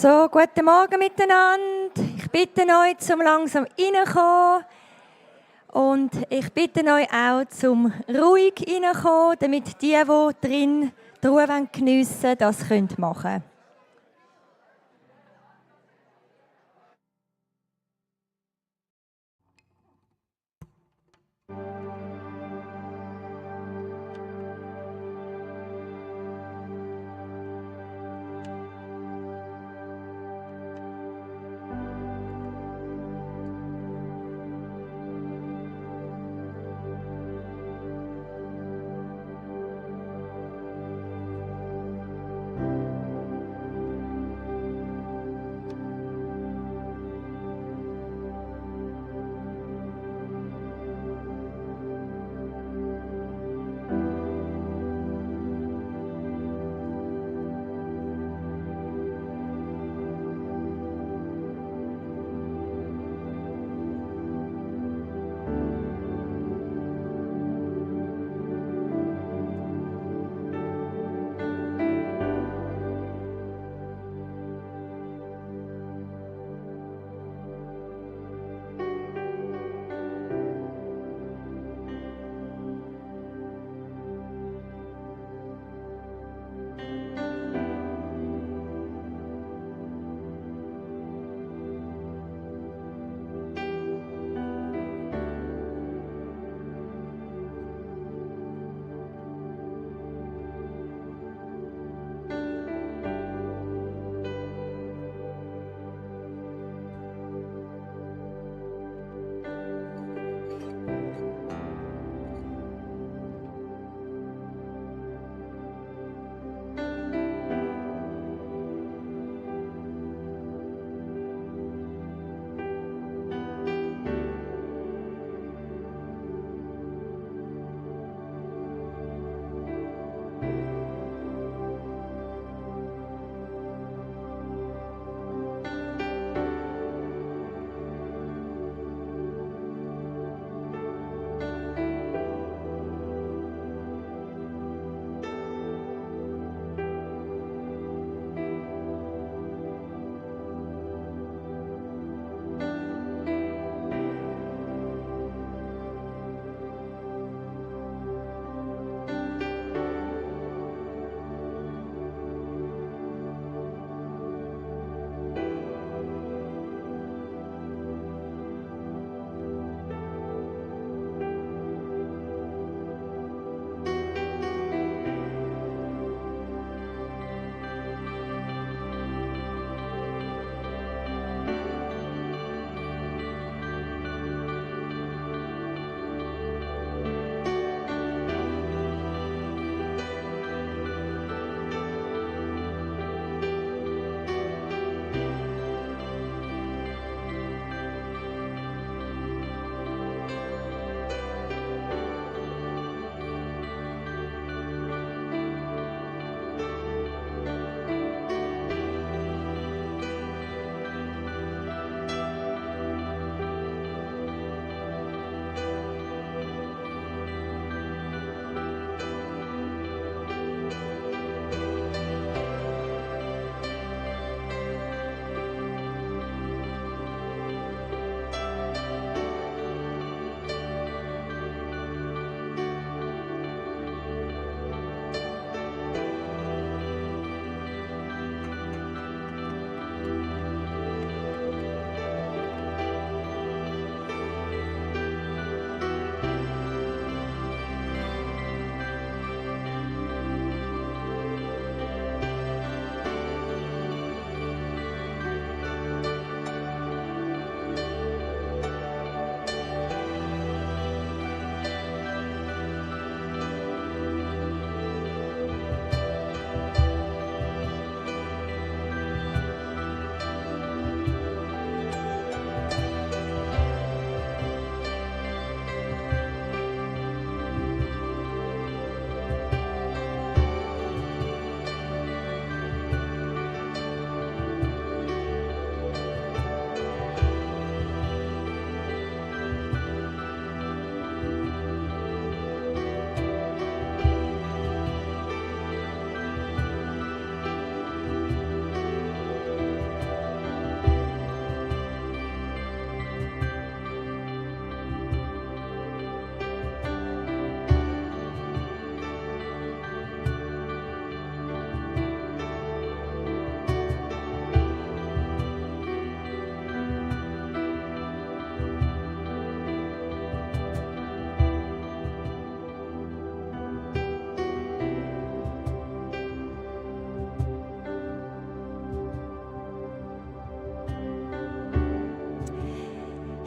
So, guten Morgen miteinander. Ich bitte euch, zum langsam reinkommen. Und ich bitte euch auch, zum ruhig reinkommen, damit die drin die Ruhe geniessen wollen, das machen können.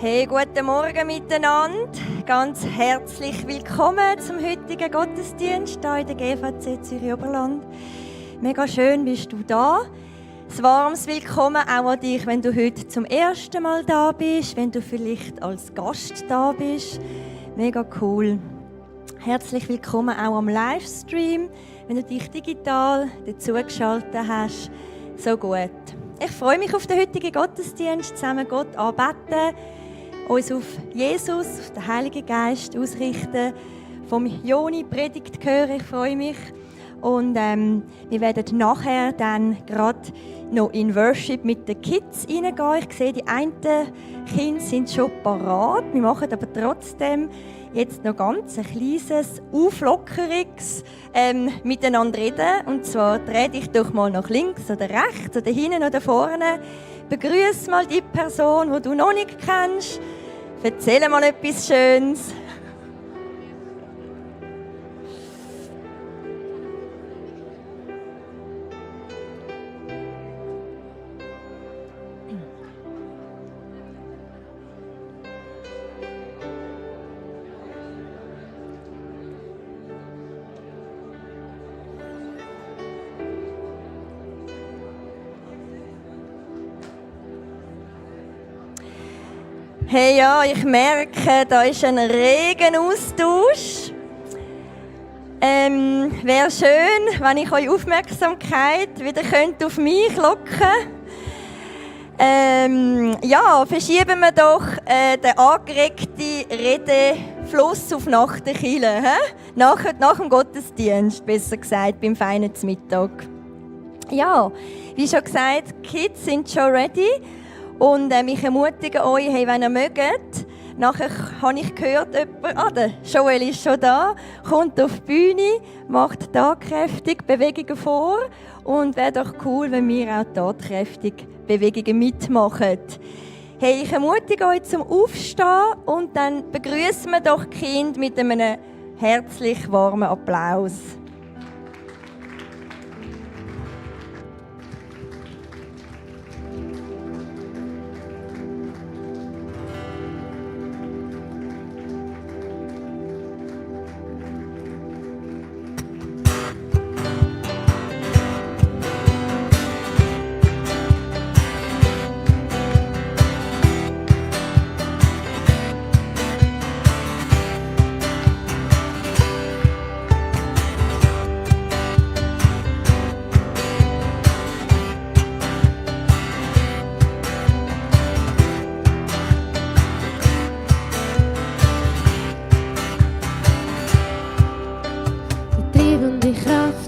Hey, guten Morgen miteinander. Ganz herzlich willkommen zum heutigen Gottesdienst hier in der GVC Zürich-Oberland. Mega schön bist du da. Ein warmes Willkommen auch an dich, wenn du heute zum ersten Mal da bist, wenn du vielleicht als Gast da bist. Mega cool. Herzlich willkommen auch am Livestream, wenn du dich digital dazugeschaltet hast. So gut. Ich freue mich auf den heutigen Gottesdienst, zusammen Gott anbeten, uns auf Jesus, auf den Heiligen Geist ausrichten, vom Joni Predigt hören. Ich freue mich. Und wir werden nachher dann gerade noch in Worship mit den Kids reingehen. Ich sehe, die einen Kinder sind schon parat. Wir machen aber trotzdem jetzt noch ganz ein kleines Auflockerungs miteinander reden. Und zwar dreh dich doch mal nach links oder rechts oder hinten oder vorne. Begrüß mal die Person, die du noch nicht kennst. Erzähl mal etwas Schönes. Hey, ja, ich merke, da ist ein regen Austausch. Wäre schön, wenn ich eure Aufmerksamkeit wieder auf mich locken könnte. Ja, verschieben wir doch den angeregten Redefluss auf nach der Kirche. Nach dem Gottesdienst, besser gesagt, beim feinen Mittag. Ja, wie schon gesagt, die Kids sind schon ready. Und ich ermutige euch, hey, wenn ihr mögt, nachher habe ich gehört, der Joel ist schon da, kommt auf die Bühne, macht tatkräftig Bewegungen vor und wäre doch cool, wenn wir auch tatkräftig Bewegungen mitmachen. Hey, ich ermutige euch zum Aufstehen und dann begrüßen wir doch die Kinder mit einem herzlich warmen Applaus.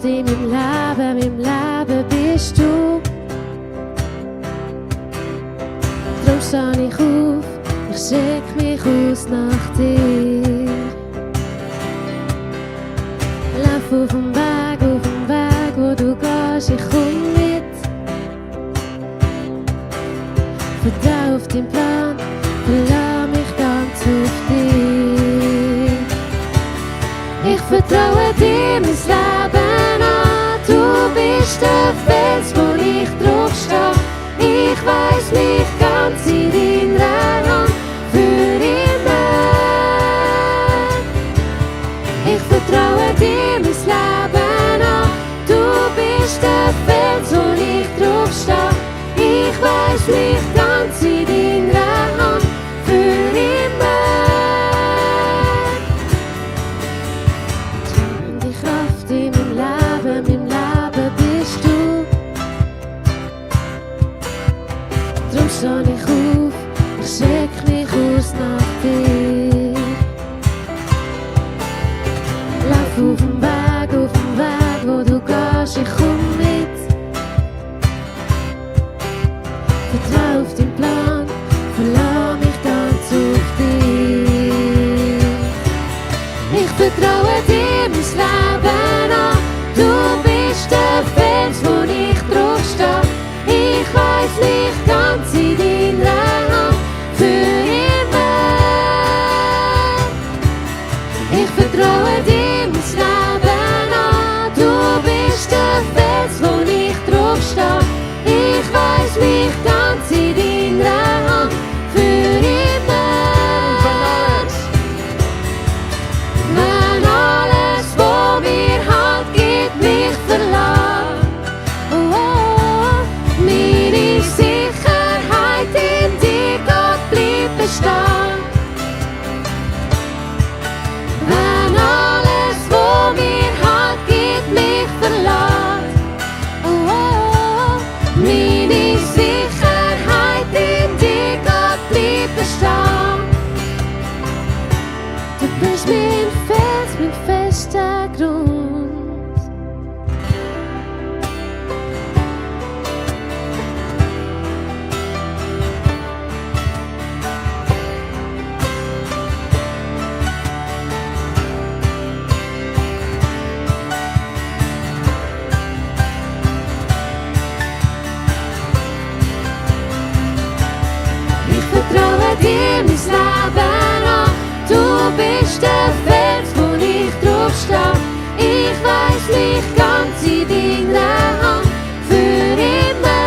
In meinem Leben bist du. Darum stehe ich auf, ich schicke mich aus nach dir. Lauf auf dem Weg, wo du gehst, ich komm mit. Vertrau auf deinen Plan, verlass mich ganz auf dich. Ich vertraue dir mein Leben. Du bist der Fels, wo ich drauf stehe. Ich weiss mich ganz in deiner Hand für immer. Ich vertraue dir mein Leben an. Du bist der Fels, wo ich drauf stehe. Ich weiss mich ganz in deiner Hand für immer. Die Kraft in meinem Leben bist du. Drum stehe ich auf, ich schicke mich aus nach dir. Lauf auf dem Weg, wo du gehst, ich komm mit. Vertrau auf deinen Plan, verlass mich ganz auf dich. Ich vertraue dir mein Leben an. Du bist der Fels, wo ich drauf stehe. Ich weiss mich ganz in deiner Hand für immer. Ich vertraue dir mein Leben an. Du bist der Fels, wo ich drauf stehe. Ich weiss mich ganz in deiner Hand. dir mein Leben an. Du bist der Fels, wo ich drauf stehe. Ich weiss mich ganz in deiner Hand für immer.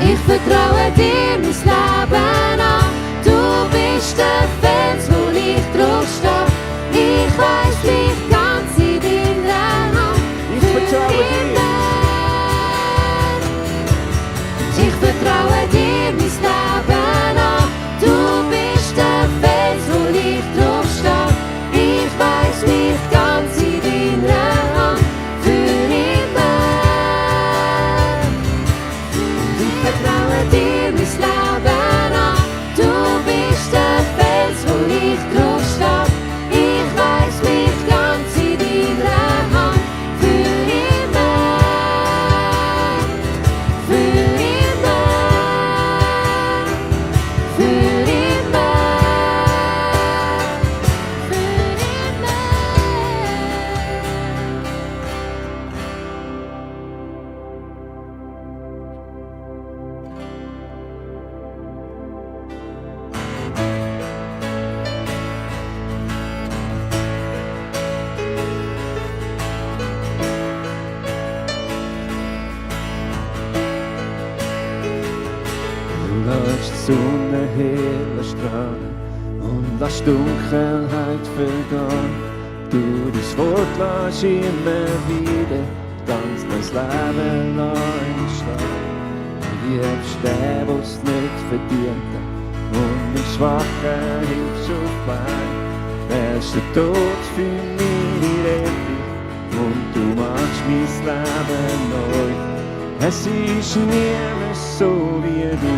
Ich vertraue dir mein Leben an. Du bist der Fels, wo ich drauf stehe. Ich weiss mich ganz in deiner Hand für immer. Ich vertraue dir mein Leben an. Du bist der Fels, wo ich drauf stehe. Ich weiss mich ganz in deiner Hand für immer. Ich vertraue dir mein Leben an. Du bist der Fels, wo ich drauf stehe. Ich weiss mich ganz in deiner Hand für immer. Für immer. Für immer. Für immer. Du lässt die Sonne helle strahlen und lässt Dunkelheit vergehen. Du dein Wort lässt immer wieder ganz das Leben lang stehen. Du liebst den, was nicht verdient hat, und den Schwachen hilfst auf Bein. Wärst der Tod für meine Rettung und du machst mein Leben neu. Es ist niemand so wie du,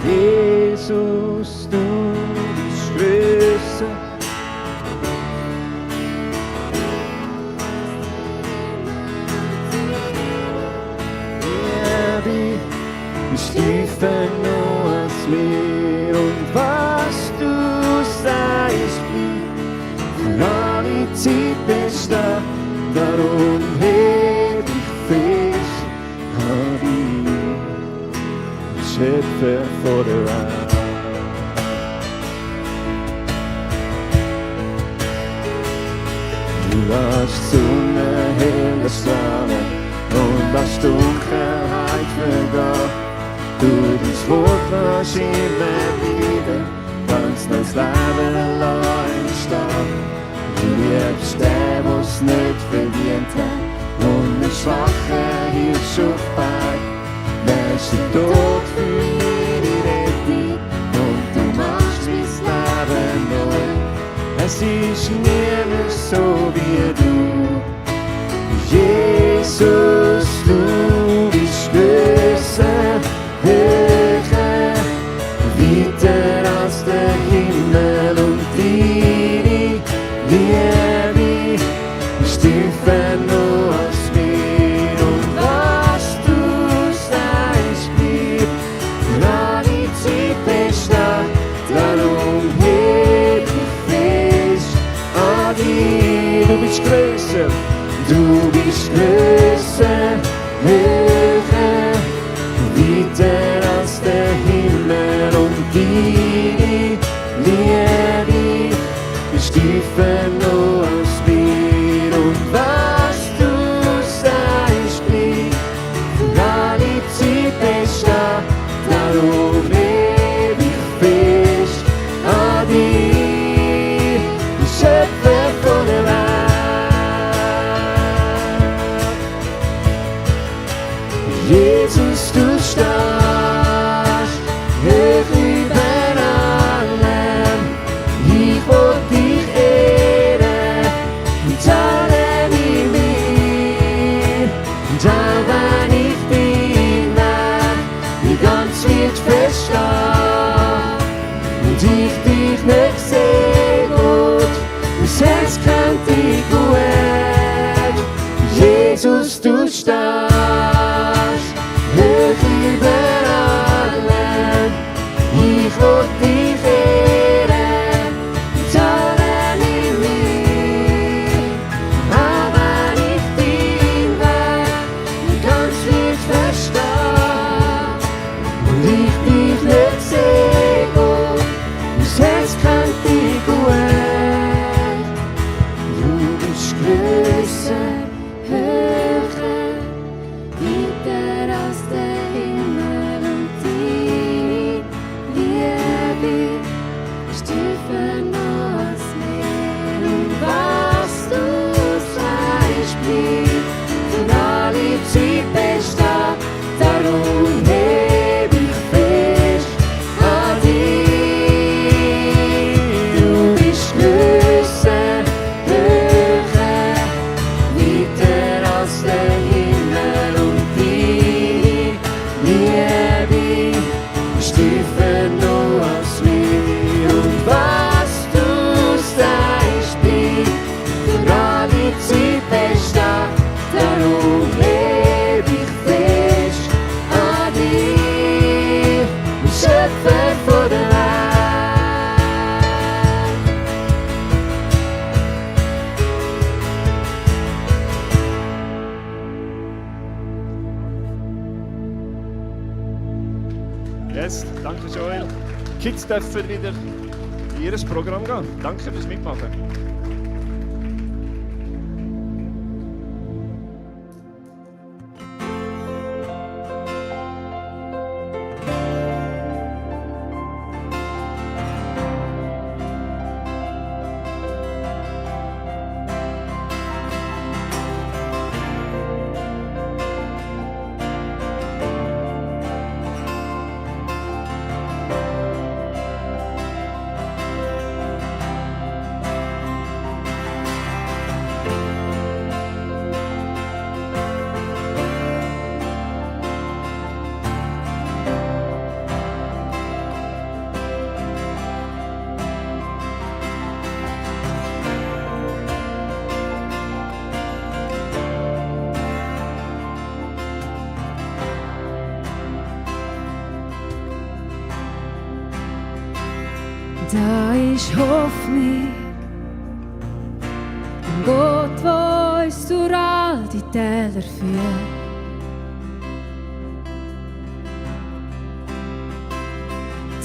Jesus, du bist grösser. Liebe ist tiefer noch als mir, und was du sagst bleibt für alle Zeit bestehen. Darum heb ich fest an dich, Schöpfer vor der Welt. Du lässt die Sonne helle strahlen und lässt Dunkelheit vergehen. Du dein Wort lässt immer wieder ganz neues Leben lang stehen. Du liebst den, was nicht verdient hat, und den Schwachen hilfst auf Bein. Wärst der Tod für meine Rettung und du machst mein Leben neu. Es ist niemand so wie du, Jesus, du bist grösser, höher, weiter als der Himmel, und deine Liebe ist tiefer noch als mir, und was du sagst bleibt für alle Zeit bestehen. Darum heb ich fest an dir. Du bist grösser, du bist grösser, höher, weiter als der Himmel, und deine Liebe ist tiefer noch als mir, und was du sagst bleibt für alle Zeit bestehen. Darum heb ich fest an dir, Schöpfer von der Welt. Jesus, du stehst hoch über allem. Ich will dich ehren mit allem in mir. Und auch wenn ich deinen Weg ganz wird verstehen und ich dich nicht sehe, Gott, mein Herz kennt dich gut. Jesus, du stehst hoch über Yes, danke Joel. Die Kids dürfen wieder in ihr Programm gehen. Danke fürs Mitmachen. Da ist Hoffnung, ein Gott, der uns durch all die Täler führt.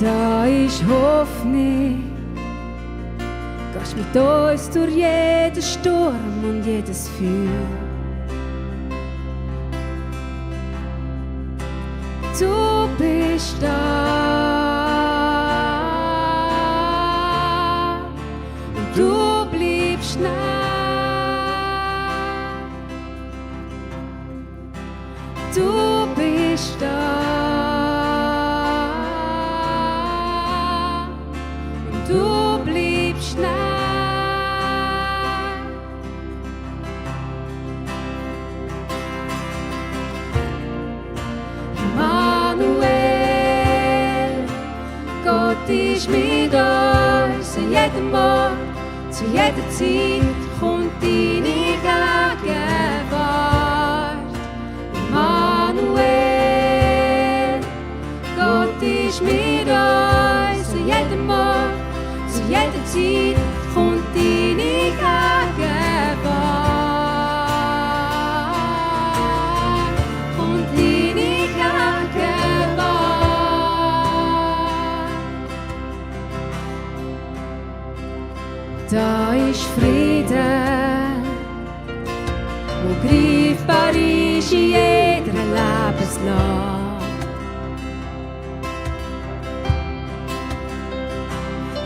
Da ist Hoffnung, gehst mit uns durch jeden Sturm und jedes Feuer. Du bist da. Du bleibst nah. Du bist da. Du bleibst nah. Immanuel, Gott ist mit uns in jedem Morgen. Zu jeder Zeit kommt deine Gegenwart. Immanuel, Gott ist mit uns zu jedem Morgen. Zu jeder Zeit kommt deine Gegenwart. Kommt deine Gegenwart. Da ist Frieden, wo greifbar ist in jeder Lebenslage.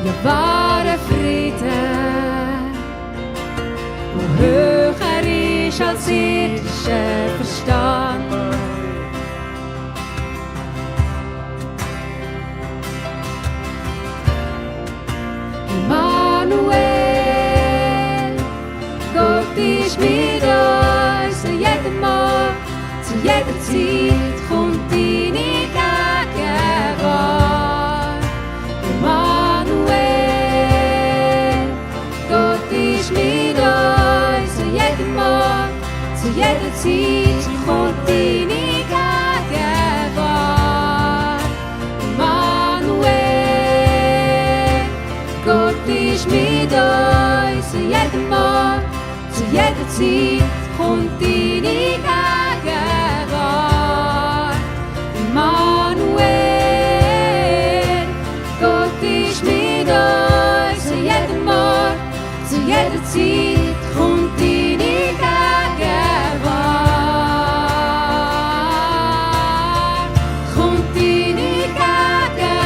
Ja, wahre Frieden, wo höher ist als irdischer Verstand. Immanuel, Gott ist mit uns zu jedem Morgen, zu jeder Zeit kommt deine Gegenwart. Immanuel, Gott ist mit uns zu jedem Morgen, zu jeder Zeit kommt deine Gegenwart. Immanuel, Gott ist mit uns zu jedem Morgen, zu jeder Zeit kommt deine Gegenwart. Immanuel, Gott ist mit uns zu jedem Morgen, zu jeder Zeit kommt deine Gegenwart. Kommt deine Gegenwart.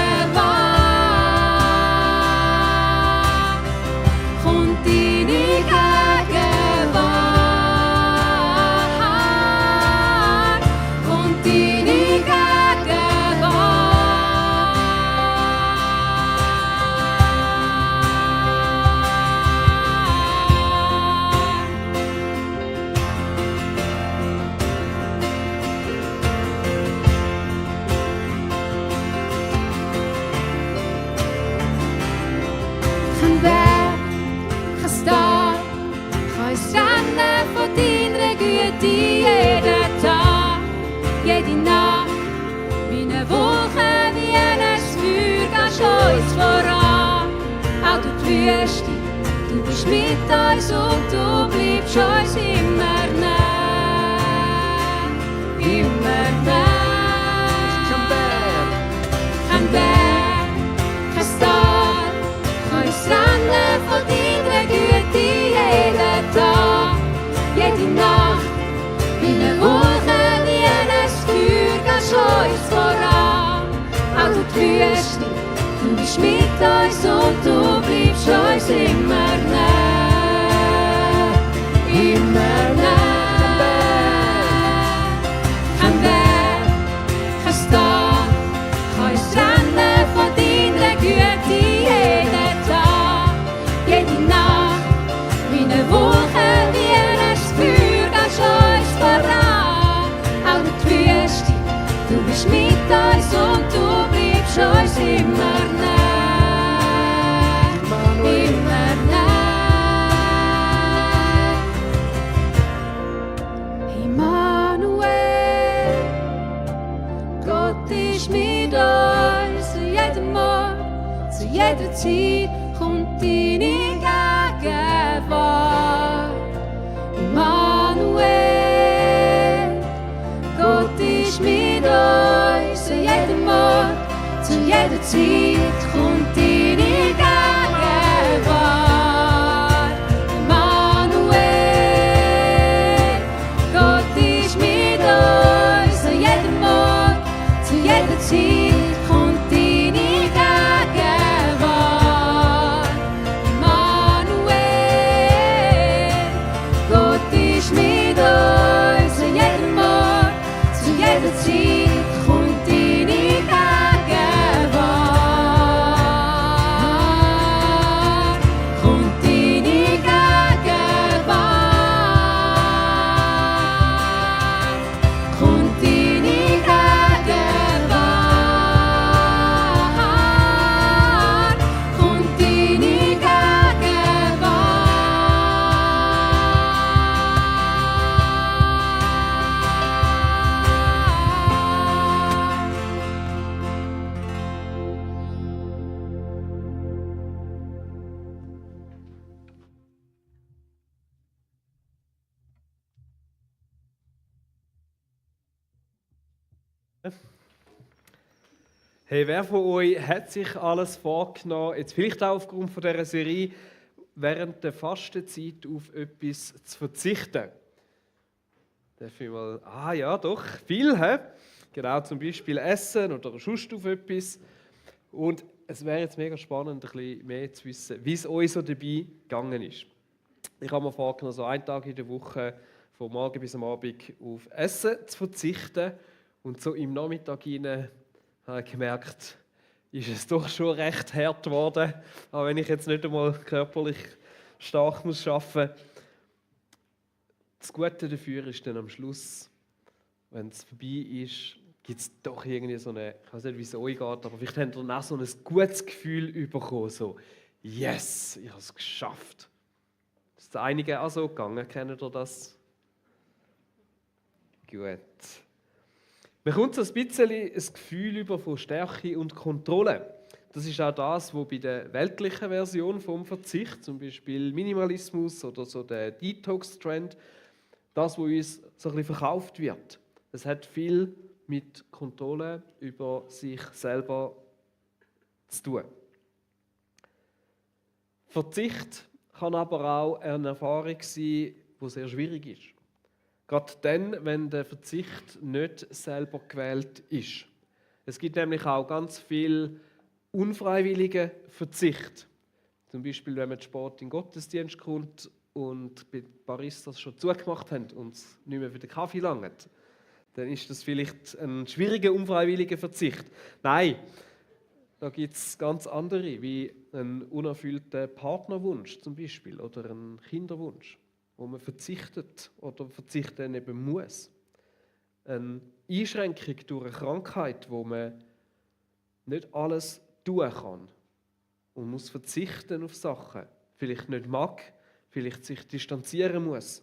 Kommt deine Gegenwart. Kommt deine Kein Berg, kein Star, kann uns trennen von deiner Güte jeden Tag, jede Nacht. Wie eine Wolke, wie ein Feuer, gehst uns voran. Auch durch die Wüste, du bist mit uns und du bleibst uns immer nah. Immer nah. bist mit uns und du bleibst uns immer nah. Immer nah. Kein Weg, kein Stag kann uns trennen von deiner Güte jeden Tag, jede Nacht, wie eine Woche, wie ein Feuer, gehst uns voran. Auch in die Wüste, du bist mit uns und du bleibst uns immer nah. Immer nah. Immanuel, Gott ist mit uns zu jedem Ort, zu jeder Zeit kommt deine Gegenwart. Immanuel, Gott ist mit uns zu jedem Ort, zu jeder Zeit kommt deine Gegenwart. Immanuel, Gott ist mit uns zu jedem Ort, zu jeder Zeit kommt deine Gegenwart. Immanuel, Gott ist mit uns zu jedem Ort, zu jeder Zeit kommt deine Gegenwart. Kommt deine Gegenwart. Kommt deine Gegenwart. Kommt deine Gegenwart. Hey, wer von euch hat sich alles vorgenommen, jetzt vielleicht auch aufgrund von dieser Serie, während der Fastenzeit auf etwas zu verzichten? Darf ich mal, ja, doch, viel, hä? Genau, zum Beispiel Essen oder sonst auf etwas. Und es wäre jetzt mega spannend, ein bisschen mehr zu wissen, wie es euch so dabei gegangen ist. Ich habe mir vorgenommen, so einen Tag in der Woche, von morgen bis am Abend, auf Essen zu verzichten. Und so im Nachmittag hinein habe ich gemerkt, ist es doch schon recht hart geworden, auch wenn ich jetzt nicht einmal körperlich stark muss arbeiten muss. Das Gute dafür ist dann am Schluss, wenn es vorbei ist, gibt es doch irgendwie so eine, ich weiß nicht, wie es euch geht, aber vielleicht habt ihr dann auch so ein gutes Gefühl bekommen, so «Yes, ich habe es geschafft». Ist es einigen auch so gegangen? Kennt ihr das? Gut. Man kommt so ein bisschen ein Gefühl über von Stärke und Kontrolle. Das ist auch das, was bei der weltlichen Version vom Verzicht, zum Beispiel Minimalismus oder so der Detox-Trend, das, was uns so ein bisschen verkauft wird. Es hat viel mit Kontrolle über sich selber zu tun. Verzicht kann aber auch eine Erfahrung sein, die sehr schwierig ist. Gerade dann, wenn der Verzicht nicht selber gewählt ist. Es gibt nämlich auch ganz viel unfreiwilligen Verzicht. Zum Beispiel, wenn man zu spät in den Gottesdienst kommt und die Baristas schon zugemacht haben und es nicht mehr für den Kaffee langt, dann ist das vielleicht ein schwieriger, unfreiwilliger Verzicht. Nein, da gibt es ganz andere, wie einen unerfüllten Partnerwunsch zum Beispiel oder einen Kinderwunsch, wo man verzichtet oder verzichten eben muss. Eine Einschränkung durch eine Krankheit, wo man nicht alles tun kann und muss verzichten auf Sachen, vielleicht nicht mag, vielleicht sich distanzieren muss.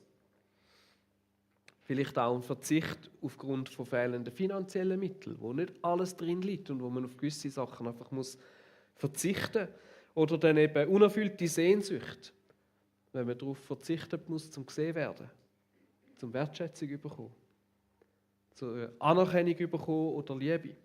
Vielleicht auch ein Verzicht aufgrund von fehlenden finanziellen Mitteln, wo nicht alles drin liegt und wo man auf gewisse Sachen einfach muss verzichten. Oder dann eben unerfüllte Sehnsucht, wenn man darauf verzichten muss, zum gesehen werden, zum Wertschätzung bekommen, zur Anerkennung bekommen oder Liebe.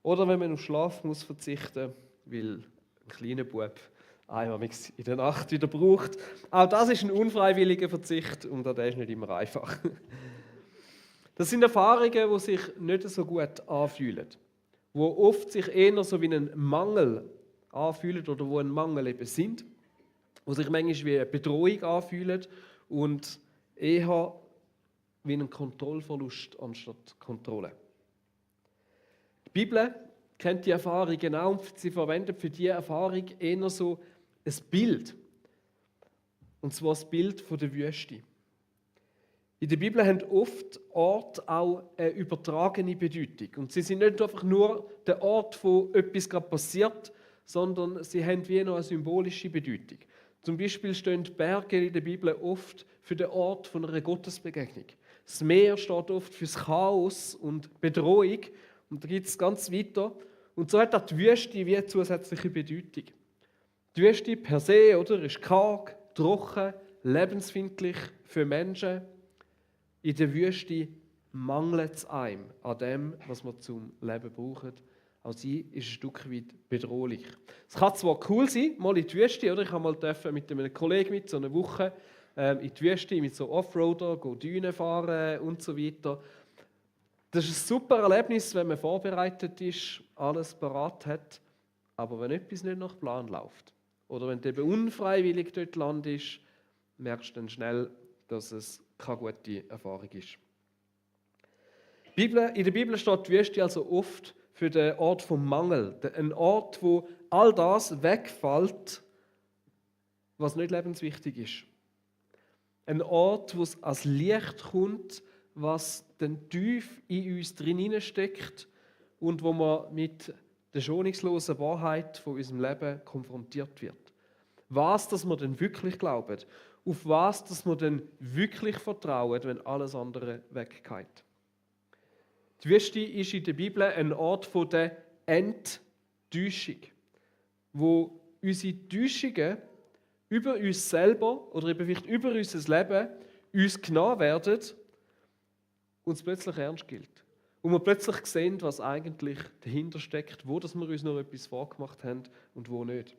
Oder wenn man auf Schlaf muss verzichten, weil ein kleiner Bub einmal in der Nacht wieder braucht. Auch das ist ein unfreiwilliger Verzicht und der ist nicht immer einfach. Das sind Erfahrungen, die sich nicht so gut anfühlen. wo oft sich eher so wie ein Mangel anfühlen oder wo ein Mangel eben sind, wo sich manchmal wie eine Bedrohung anfühlen und eher wie ein Kontrollverlust anstatt Kontrolle. Die Bibel kennt die Erfahrung genau und sie verwendet für diese Erfahrung eher so ein Bild. Und zwar das Bild von der Wüste. In der Bibel haben oft Orte auch eine übertragene Bedeutung. Und sie sind nicht einfach nur der Ort, wo etwas gerade passiert, sondern sie haben wie noch eine symbolische Bedeutung. Zum Beispiel stehen die Berge in der Bibel oft für den Ort von einer Gottesbegegnung. Das Meer steht oft für das Chaos und Bedrohung. Und da gibt es ganz weiter. Und so hat auch die Wüste wie eine zusätzliche Bedeutung. Die Wüste per se ist karg, trocken, lebensfeindlich für Menschen. In der Wüste mangelt es einem an dem, was man zum Leben braucht. Auch sie ist ein Stück weit bedrohlich. Es kann zwar cool sein, mal in die Wüste, Ich habe mal mit einem Kollegen so eine Woche in die Wüste mit so Offroader, Dünen fahren und so weiter. Das ist ein super Erlebnis, wenn man vorbereitet ist, alles parat hat. Aber wenn etwas nicht nach Plan läuft oder wenn du eben unfreiwillig dort landest, merkst du dann schnell, dass es keine gute Erfahrung ist. In der Bibel steht die Wüste also oft für den Ort vom Mangel. Ein Ort, wo all das wegfällt, was nicht lebenswichtig ist. Ein Ort, wo es als Licht kommt, was dann tief in uns drin steckt und wo man mit der schonungslosen Wahrheit von unserem Leben konfrontiert wird. Was, dass wir denn wirklich glauben, auf was, dass wir denn wirklich vertrauen, wenn alles andere weggeht. Die Wüste ist in der Bibel ein Ort der Enttäuschung, wo unsere Täuschungen über uns selber oder eben vielleicht über unser Leben uns genommen werden und es plötzlich ernst gilt. Und wir plötzlich sehen, was eigentlich dahinter steckt, wo dass wir uns noch etwas vorgemacht haben und wo nicht.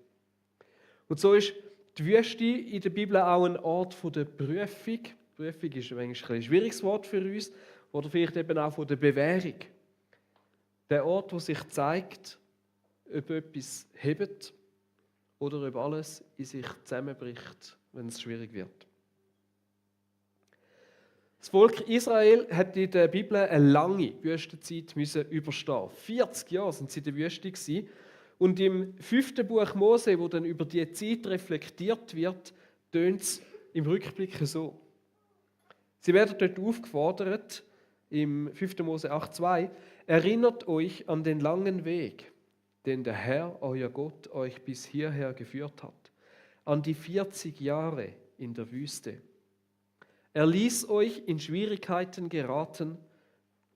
Und so ist die Wüste in der Bibel auch ein Ort der Prüfung. Prüfung ist ein schwieriges Wort für uns. Oder vielleicht eben auch von der Bewährung. Der Ort, wo sich zeigt, ob etwas hebt oder ob alles in sich zusammenbricht, wenn es schwierig wird. Das Volk Israel hat in der Bibel eine lange Wüstenzeit überstehen. 40 Jahre sind sie in der Wüste gewesen. Und im 5. Buch Mose, wo dann über diese Zeit reflektiert wird, tönt es im Rückblick so. Sie werden dort aufgefordert, im 5. Mose 8,2, erinnert euch an den langen Weg, den der Herr, euer Gott, euch bis hierher geführt hat, an die 40 Jahre in der Wüste. Er ließ euch in Schwierigkeiten geraten,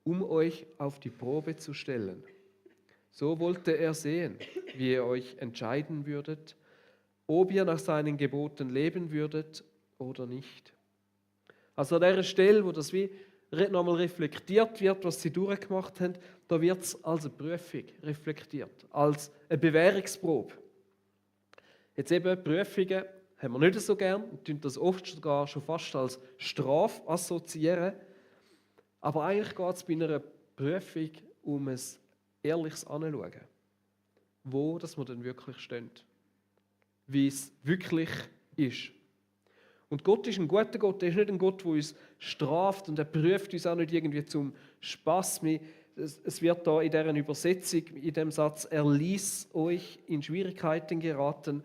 um euch auf die Probe zu stellen. So wollte er sehen, wie ihr euch entscheiden würdet, ob ihr nach seinen Geboten leben würdet oder nicht. Also an dieser Stelle, wo das wie nochmal reflektiert wird, was sie durchgemacht haben, da wird es als eine Prüfung reflektiert, als eine Bewährungsprobe. Jetzt eben Prüfungen haben wir nicht so gern und tun das oft sogar schon fast als Strafe assoziieren. Aber eigentlich geht es bei einer Prüfung um ein ehrliches Anschauen. Wo dass wir denn wirklich stehen. Wie es wirklich ist. Und Gott ist ein guter Gott, er ist nicht ein Gott, der uns straft und er prüft uns auch nicht irgendwie zum Spass. Es wird da in dieser Übersetzung, in dem Satz, er ließ euch in Schwierigkeiten geraten.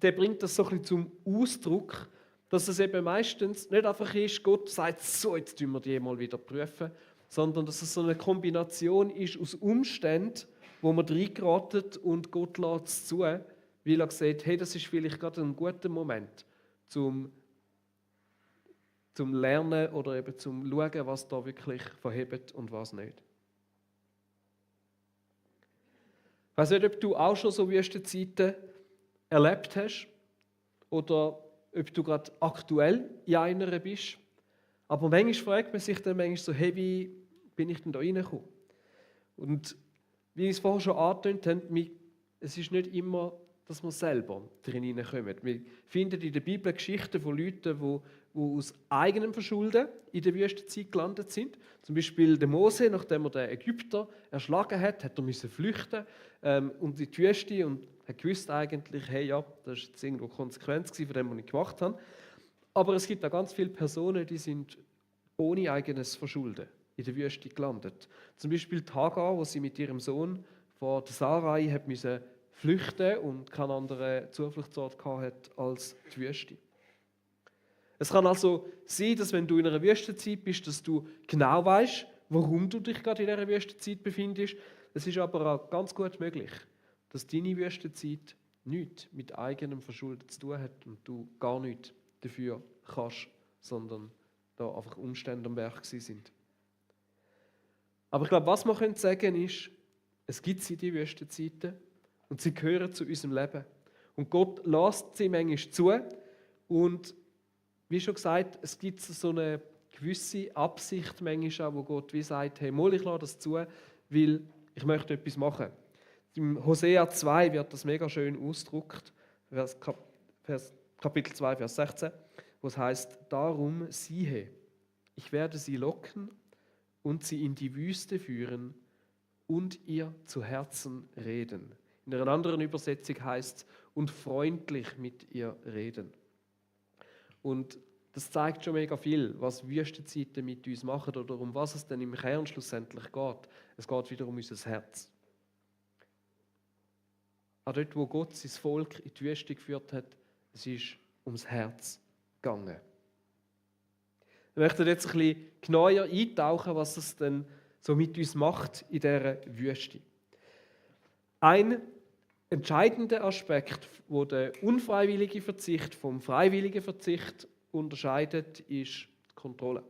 Der bringt das so ein bisschen zum Ausdruck, dass es eben meistens nicht einfach ist, Gott sagt, so, jetzt tun wir die mal wieder prüfen, sondern dass es so eine Kombination ist aus Umständen, wo man reingeraten und Gott lässt es zu, weil er sagt, hey, das ist vielleicht gerade ein guter Moment, zum Lernen oder eben zum Schauen, was da wirklich verhebt und was nicht. Ich weiss nicht, ob du auch schon so Wüstenzeiten erlebt hast oder ob du gerade aktuell in einer bist. Aber manchmal fragt man sich dann so, hey, wie bin ich denn da reingekommen? Und wie ich es vorher schon angetönt habe, es ist nicht immer, dass wir selber drin hineinkommen. Wir finden in der Bibel Geschichten von Leuten, die aus eigenem Verschulden in der Wüstenzeit gelandet sind. Zum Beispiel der Mose, nachdem er den Ägypter erschlagen hat, er müssen flüchten und in die Wüste und hat gewusst eigentlich, hey, ja, das ist jetzt irgendwo Konsequenz von dem, was ich gemacht habe. Aber es gibt auch ganz viele Personen, die sind ohne eigenes Verschulden in der Wüste gelandet. Zum Beispiel die Hagar, wo sie mit ihrem Sohn vor der Sarai hat müssen flüchten und keinen anderen Zufluchtsort hatte als die Wüste. Es kann also sein, dass wenn du in einer Wüstenzeit bist, dass du genau weißt, warum du dich gerade in dieser Wüstenzeit befindest. Es ist aber auch ganz gut möglich, dass deine Wüstenzeit nichts mit eigenem Verschulden zu tun hat und du gar nichts dafür kannst, sondern da einfach Umstände am Werk sind. Aber ich glaube, was man sagen können, ist, es gibt sie, die Wüstenzeiten, und sie gehören zu unserem Leben. Und Gott lässt sie manchmal zu. Und wie schon gesagt, es gibt so eine gewisse Absicht manchmal auch, wo Gott wie sagt, hey, ich lasse das zu, weil ich möchte etwas machen. Im Hosea 2 wird das mega schön ausgedrückt, Kapitel 2, Vers 16, wo es heißt: Darum siehe, ich werde sie locken und sie in die Wüste führen und ihr zu Herzen reden. In einer anderen Übersetzung heißt es: und freundlich mit ihr reden. Und das zeigt schon mega viel, was Wüstenzeiten mit uns machen oder um was es denn im Kern schlussendlich geht. Es geht wieder um unser Herz. Auch dort, wo Gott sein Volk in die Wüste geführt hat, es ist ums Herz gegangen. Wir möchten jetzt ein bisschen genauer eintauchen, was es denn so mit uns macht in dieser Wüste. Ein entscheidender Aspekt, wo der unfreiwillige Verzicht vom freiwilligen Verzicht unterscheidet, ist die Kontrolle.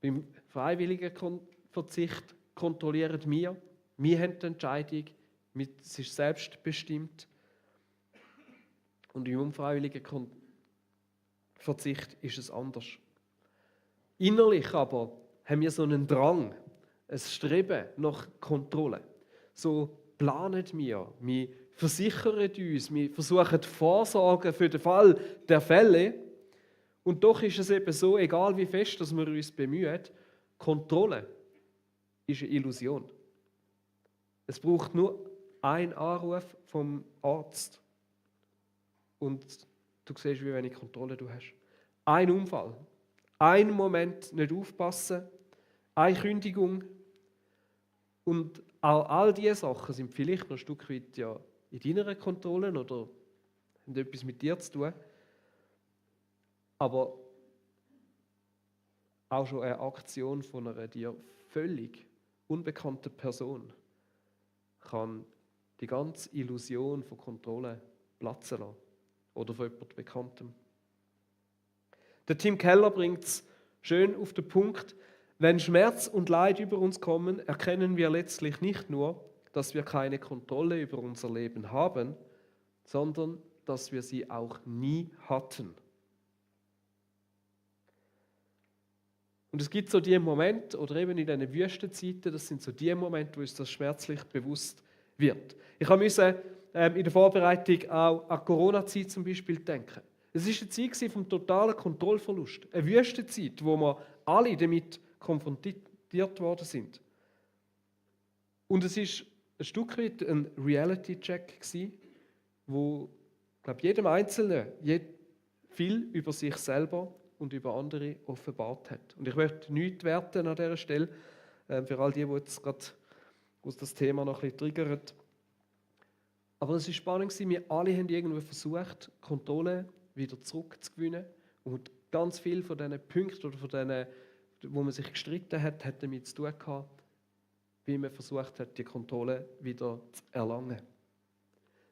Beim freiwilligen Verzicht kontrollieren wir haben die Entscheidung, es ist selbstbestimmt. Und im unfreiwilligen Verzicht ist es anders. Innerlich aber haben wir so einen Drang, ein Streben nach Kontrolle. So planen wir versichern uns, wir versuchen Vorsorgen für den Fall der Fälle. Und doch ist es eben so, egal wie fest dass wir uns bemühen, Kontrolle ist eine Illusion. Es braucht nur einen Anruf vom Arzt und du siehst, wie wenig Kontrolle du hast. Ein Unfall, ein Moment nicht aufpassen, eine Kündigung und auch all diese Sachen sind vielleicht noch ein Stück weit ja in deiner Kontrolle oder haben etwas mit dir zu tun. Aber auch schon eine Aktion von einer dir völlig unbekannten Person kann die ganze Illusion von Kontrolle platzen lassen. Oder von jemandem Bekanntem. Der Tim Keller bringt es schön auf den Punkt: Wenn Schmerz und Leid über uns kommen, erkennen wir letztlich nicht nur, dass wir keine Kontrolle über unser Leben haben, sondern dass wir sie auch nie hatten. Und es gibt so die Momente, oder eben in diesen Wüstenzeiten, das sind so die Momente, wo uns das schmerzlich bewusst wird. Ich musste in der Vorbereitung auch an die Corona-Zeit zum Beispiel denken. Es war eine Zeit vom totalen Kontrollverlust. Eine Wüstenzeit, wo wir alle damit konfrontiert worden sind. Und es war ein Stück weit ein Reality-Check, wo, glaube jedem Einzelnen viel über sich selber und über andere offenbart hat. Und ich möchte nichts werten an dieser Stelle, für all die jetzt gerade aus das Thema noch ein bisschen triggert. Aber es war spannend, wir alle haben irgendwie versucht, Kontrolle wieder zurückzugewinnen. Und ganz viele von diesen Punkten oder von denen, wo man sich gestritten hat, hat damit zu tun gehabt, wie man versucht hat, die Kontrolle wieder zu erlangen.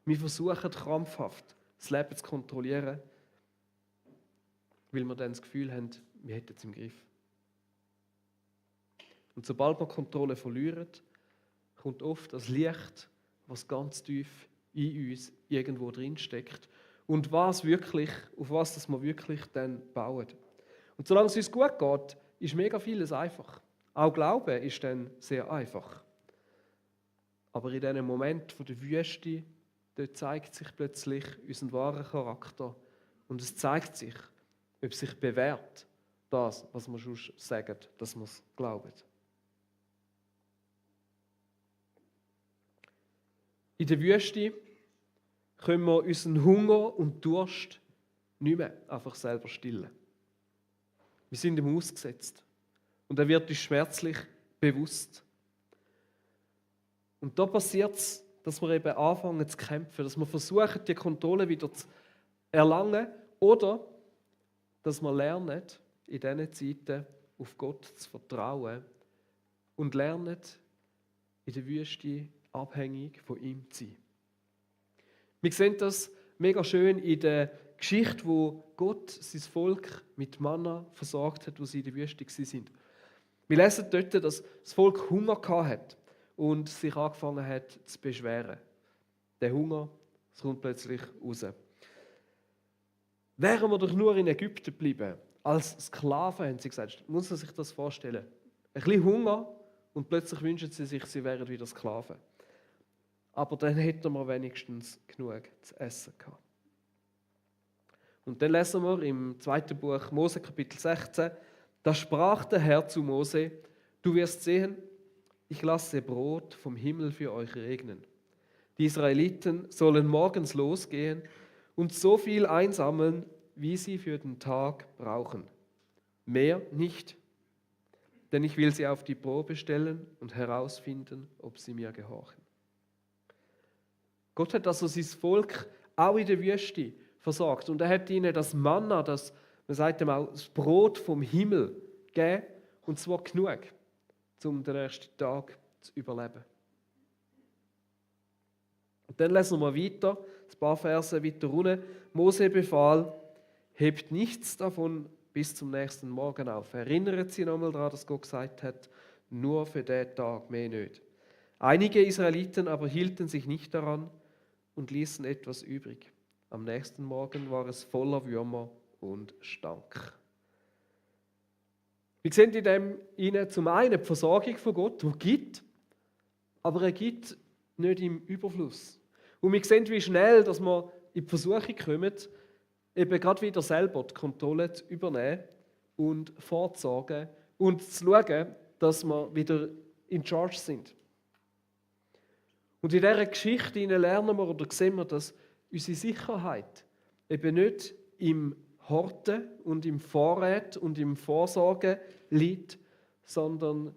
Wir versuchen krampfhaft, das Leben zu kontrollieren, weil wir dann das Gefühl haben, wir hätten es im Griff. Und sobald wir Kontrolle verlieren, kommt oft das Licht, was ganz tief in uns irgendwo drin steckt und auf was das wir wirklich dann bauen. Und solange es uns gut geht, ist mega vieles einfach. Auch Glauben ist dann sehr einfach. Aber in diesem Moment von der Wüste, dort zeigt sich plötzlich unser wahrer Charakter. Und es zeigt sich, ob es sich bewährt, das, was wir schon sagen, dass wir es glauben. In der Wüste können wir unseren Hunger und Durst nicht mehr einfach selber stillen. Wir sind ihm ausgesetzt. Und er wird uns schmerzlich bewusst. Und da passiert es, dass wir eben anfangen zu kämpfen, dass wir versuchen, die Kontrolle wieder zu erlangen oder dass wir lernen, in diesen Zeiten auf Gott zu vertrauen und lernen, in der Wüste abhängig von ihm zu sein. Wir sehen das mega schön in der Geschichte, wo Gott sein Volk mit Manna versorgt hat, wo sie in der Wüste waren. Wir lesen dort, dass das Volk Hunger hatte und sich angefangen hat zu beschweren. Der Hunger, es kommt plötzlich raus. Wären wir doch nur in Ägypten geblieben, als Sklaven, haben sie gesagt. Muss man sich das vorstellen? Ein bisschen Hunger und plötzlich wünschen sie sich, sie wären wieder Sklaven. Aber dann hätten wir wenigstens genug zu essen gehabt. Und dann lesen wir im 2. Buch Mose, Kapitel 16, da sprach der Herr zu Mose, du wirst sehen, ich lasse Brot vom Himmel für euch regnen. Die Israeliten sollen morgens losgehen und so viel einsammeln, wie sie für den Tag brauchen. Mehr nicht, denn ich will sie auf die Probe stellen und herausfinden, ob sie mir gehorchen. Gott hat also sein Volk auch in der Wüste versorgt und er hat ihnen das Manna, das, man sagt ihm auch, das Brot vom Himmel gegeben, und zwar genug, um den nächsten Tag zu überleben. Und dann lesen wir weiter, ein paar Verse weiter runter. Mose befahl, hebt nichts davon bis zum nächsten Morgen auf. Erinnert sie nochmal daran, dass Gott gesagt hat, nur für den Tag, mehr nicht. Einige Israeliten aber hielten sich nicht daran und ließen etwas übrig. Am nächsten Morgen war es voller Würmer und stank. Wir sehen in dem ihnen zum einen die Versorgung von Gott, die gibt, aber er gibt nicht im Überfluss. Und wir sehen, wie schnell, dass wir in die Versuchung kommen, eben gerade wieder selber die Kontrolle zu übernehmen und vorzusorgen und zu schauen, dass wir wieder in Charge sind. Und in dieser Geschichte lernen wir oder sehen wir, dass unsere Sicherheit eben nicht im Horten und im Vorrat und im Vorsorgen liegt, sondern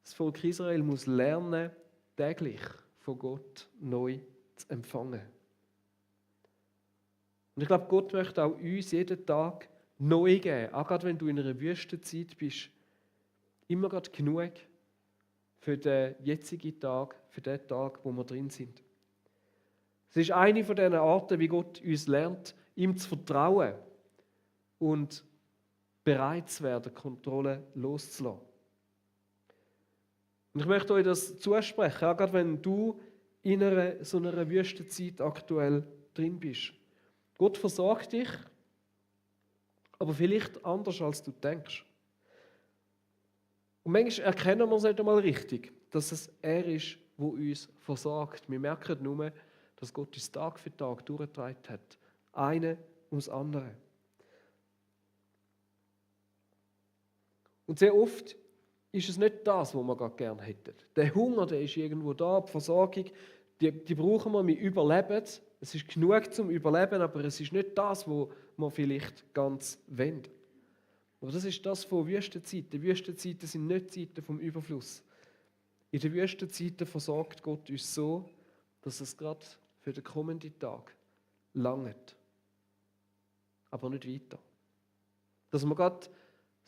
das Volk Israel muss lernen, täglich von Gott neu zu empfangen. Und ich glaube, Gott möchte auch uns jeden Tag neu geben, auch gerade wenn du in einer Wüstenzeit bist, immer gerade genug für den jetzigen Tag, für den Tag, wo wir drin sind. Es ist eine von diesen Arten, wie Gott uns lernt, ihm zu vertrauen und bereit zu werden, Kontrolle loszulassen. Und ich möchte euch das zusprechen, auch gerade wenn du in so einer Wüstenzeit aktuell drin bist. Gott versorgt dich, aber vielleicht anders, als du denkst. Und manchmal erkennen wir es nicht einmal richtig, dass es er ist, der uns versorgt. Wir merken nur, dass Gott uns Tag für Tag durchgetragen hat. Eine ums andere. Und sehr oft ist es nicht das, was wir gerade gerne hätten. Der Hunger, der ist irgendwo da, die Versorgung, die brauchen wir, wir überleben. Es ist genug zum Überleben, aber es ist nicht das, was wir vielleicht ganz wollen. Aber das ist das von Wüstenzeiten. Wüstenzeiten sind nicht Zeiten vom Überfluss. In den Wüstenzeiten versorgt Gott uns so, dass es gerade für den kommenden Tag langt. Aber nicht weiter. Dass wir gerade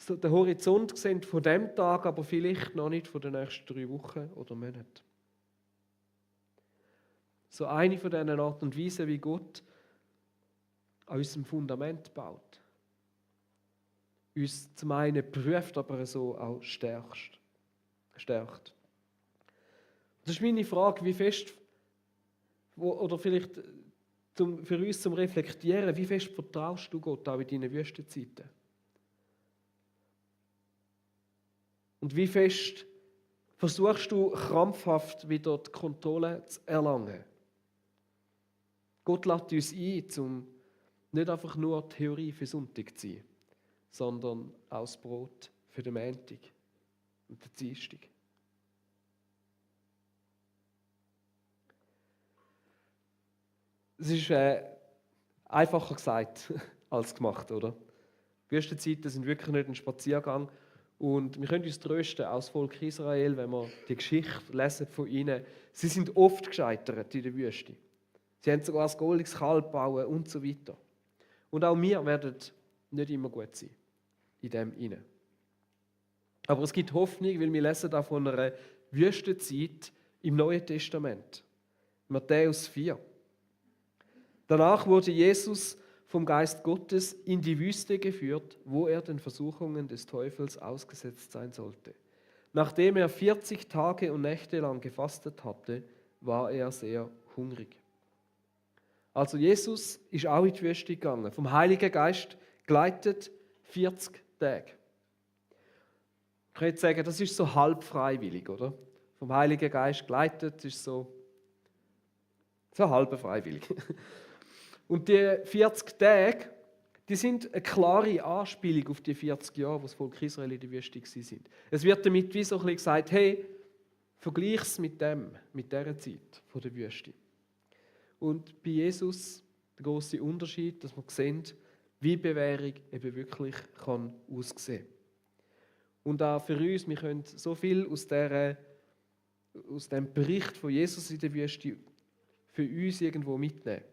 den Horizont sehen von dem Tag, aber vielleicht noch nicht von den nächsten 3 Wochen oder Monaten. So eine von diesen Art und Weisen, wie Gott an unserem Fundament baut. Uns zum einen prüft, aber so auch stärkt. Das ist meine Frage, wie fest, oder vielleicht für uns zum Reflektieren, wie fest vertraust du Gott auch in deinen Wüstenzeiten? Und wie fest versuchst du krampfhaft wieder die Kontrolle zu erlangen? Gott lädt uns ein, um nicht einfach nur Theorie für Sonntag zu sein, sondern auch das Brot für den Montag und den Dienstag. Es ist einfacher gesagt als gemacht, oder? Die Wüstenzeiten sind wirklich nicht ein Spaziergang. Und wir können uns trösten, auch das Volk Israel, wenn wir die Geschichte lesen von ihnen. Sie sind oft gescheitert in der Wüste. Sie haben sogar ein goldiges Kalb gebaut und so weiter. Und auch wir werden nicht immer gut sein in dem inne. Aber es gibt Hoffnung, weil wir lesen da von einer Wüstenzeit im Neuen Testament. Matthäus 4. Danach wurde Jesus vom Geist Gottes in die Wüste geführt, wo er den Versuchungen des Teufels ausgesetzt sein sollte. Nachdem er 40 Tage und Nächte lang gefastet hatte, war er sehr hungrig. Also Jesus ist auch in die Wüste gegangen, vom Heiligen Geist geleitet 40 Tage. Ich könnte sagen, das ist so halb freiwillig, oder? Vom Heiligen Geist geleitet ist so halb freiwillig. Und die 40 Tage, die sind eine klare Anspielung auf die 40 Jahre, wo das Volk Israel in der Wüste war. Es wird damit wie so ein bisschen gesagt, hey, vergleich es mit dieser Zeit von der Wüste. Und bei Jesus der grosse Unterschied, dass wir sehen, wie Bewährung eben wirklich kann aussehen. Und auch für uns, wir können so viel aus dem Bericht von Jesus in der Wüste für uns irgendwo mitnehmen.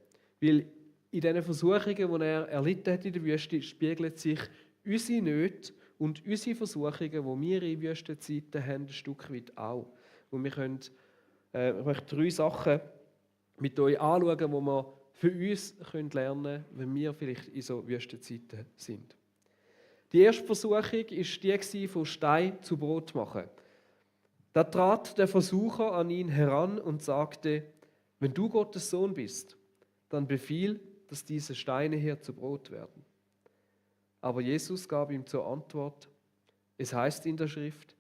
Weil in diesen Versuchungen, die er erlitten hat in der Wüste, spiegelt sich unsere Nöte und unsere Versuchungen, die wir in Wüstenzeiten haben, ein Stück weit auch. Und wir können, ich möchte 3 Sachen mit euch anschauen, die wir für uns lernen können, wenn wir vielleicht in so Wüstenzeiten sind. Die erste Versuchung war die, von Stein zu Brot machen. Da trat der Versucher an ihn heran und sagte, wenn du Gottes Sohn bist, dann befiehl, dass diese Steine hier zu Brot werden. Aber Jesus gab ihm zur Antwort, es heißt in der Schrift,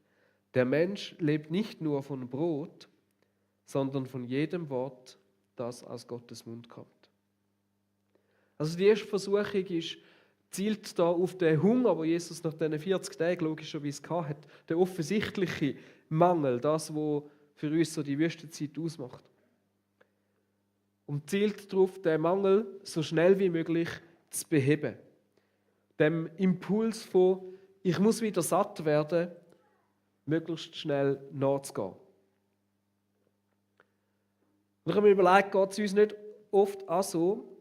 der Mensch lebt nicht nur von Brot, sondern von jedem Wort, das aus Gottes Mund kommt. Also die erste Versuchung zielt da auf den Hunger, aber Jesus nach diesen 40 Tagen logischerweise hatte, der offensichtliche Mangel, das, was für uns so die Wüstenzeit ausmacht. Und zielt darauf, den Mangel so schnell wie möglich zu beheben. Dem Impuls von, ich muss wieder satt werden, möglichst schnell nachzugehen. Und ich habe mir überlegt, geht es uns nicht oft auch so,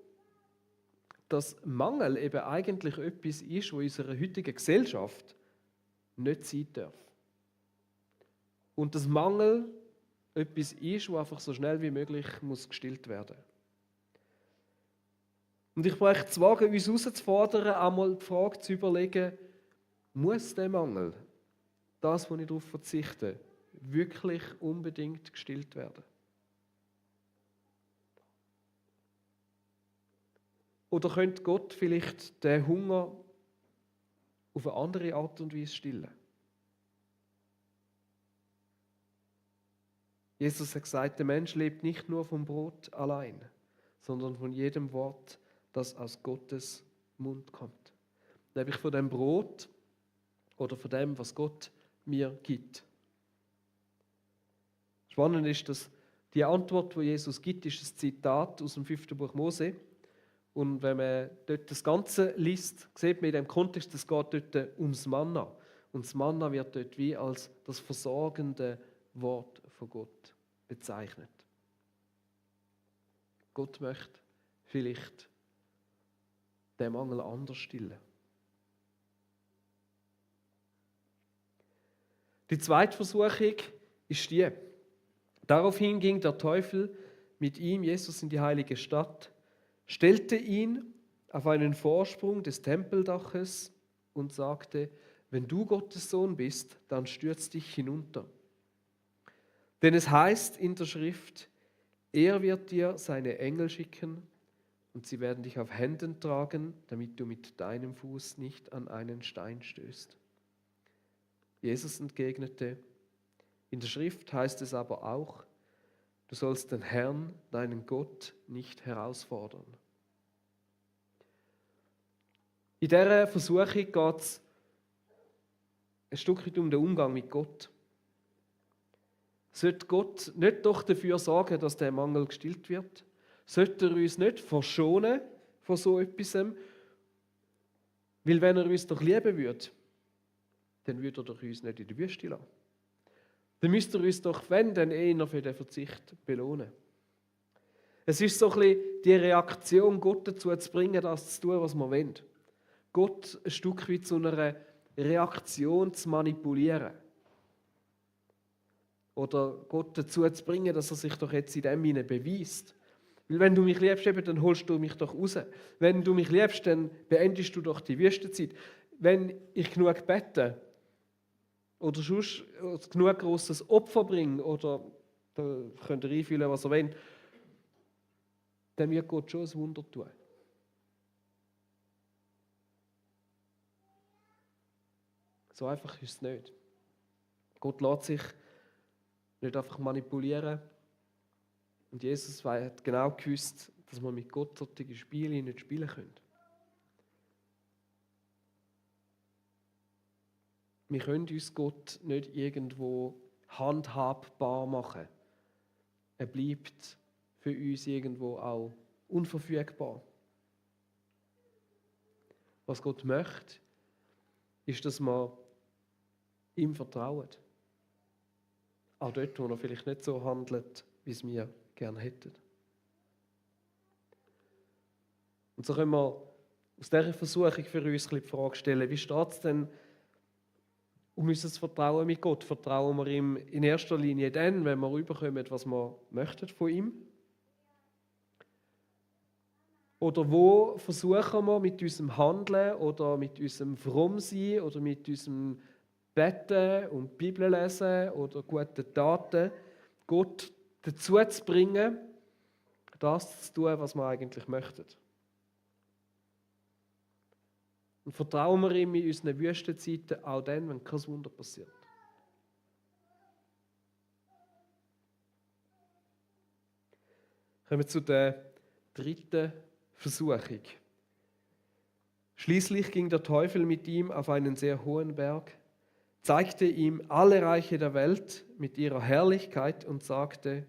dass Mangel eben eigentlich etwas ist, was in unserer heutigen Gesellschaft nicht sein darf. Und dass Mangel etwas ist, was einfach so schnell wie möglich muss gestillt werden. Und ich möchte es wagen, uns herauszufordern, einmal die Frage zu überlegen, muss der Mangel, das, wo ich darauf verzichte, wirklich unbedingt gestillt werden? Oder könnte Gott vielleicht den Hunger auf eine andere Art und Weise stillen? Jesus hat gesagt, der Mensch lebt nicht nur vom Brot allein, sondern von jedem Wort, das aus Gottes Mund kommt. Nämlich von dem Brot oder von dem, was Gott mir gibt. Spannend ist, dass die Antwort, die Jesus gibt, ist ein Zitat aus dem 5. Buch Mose. Und wenn man dort das Ganze liest, sieht man in dem Kontext, es geht dort ums Manna. Und das Manna wird dort wie als das versorgende Wort von Gott bezeichnet. Gott möchte vielleicht den Mangel anders stillen. Die zweite Versuchung ist die. Daraufhin ging der Teufel mit ihm, Jesus, in die heilige Stadt, stellte ihn auf einen Vorsprung des Tempeldaches und sagte, wenn du Gottes Sohn bist, dann stürz dich hinunter. Denn es heißt in der Schrift, er wird dir seine Engel schicken und sie werden dich auf Händen tragen, damit du mit deinem Fuß nicht an einen Stein stößt. Jesus entgegnete, in der Schrift heißt es aber auch, Du sollst den Herrn, deinen Gott, nicht herausfordern. In dieser Versuchung geht es ein Stück weit um den Umgang mit Gott. Sollte Gott nicht doch dafür sorgen, dass der Mangel gestillt wird? Sollte er uns nicht verschonen von so etwas? Weil wenn er uns doch lieben würde, dann würde er doch uns nicht in die Wüste lassen. Dann müsste er uns doch, wenn, dann eher für den Verzicht belohnen. Es ist so ein bisschen die Reaktion, Gott dazu zu bringen, das zu tun, was wir wollen. Gott ein Stück weit zu einer Reaktion zu manipulieren. Oder Gott dazu zu bringen, dass er sich doch jetzt in dem hinein beweist. Weil wenn du mich liebst, eben, dann holst du mich doch raus. Wenn du mich liebst, dann beendest du doch die Wüstenzeit. Wenn ich genug bete oder sonst genug grosses Opfer bringe, oder da könnt ihr einfühlen, was ihr wollt, dann wird Gott schon ein Wunder tun. So einfach ist es nicht. Gott lässt sich nicht einfach manipulieren. Und Jesus hat genau gewusst, dass man mit Gott solche Spiele nicht spielen können. Wir können uns Gott nicht irgendwo handhabbar machen. Er bleibt für uns irgendwo auch unverfügbar. Was Gott möchte, ist, dass wir ihm vertrauen. Auch dort, wo er vielleicht nicht so handelt, wie es wir gerne hätten. Und so können wir aus dieser Versuchung für uns die Frage stellen, wie steht es denn um unser Vertrauen mit Gott? Vertrauen wir ihm in erster Linie dann, wenn wir rüberkommen, was wir möchten von ihm? Oder wo versuchen wir mit unserem Handeln oder mit unserem Frommsein oder mit unserem Beten und Bibel lesen oder guten Taten Gott dazu zu bringen, das zu tun, was wir eigentlich möchten? Und vertrauen wir ihm in unseren Wüstenzeiten auch dann, wenn kein Wunder passiert. Kommen wir zu der dritten Versuchung. Schließlich ging der Teufel mit ihm auf einen sehr hohen Berg, zeigte ihm alle Reiche der Welt mit ihrer Herrlichkeit und sagte: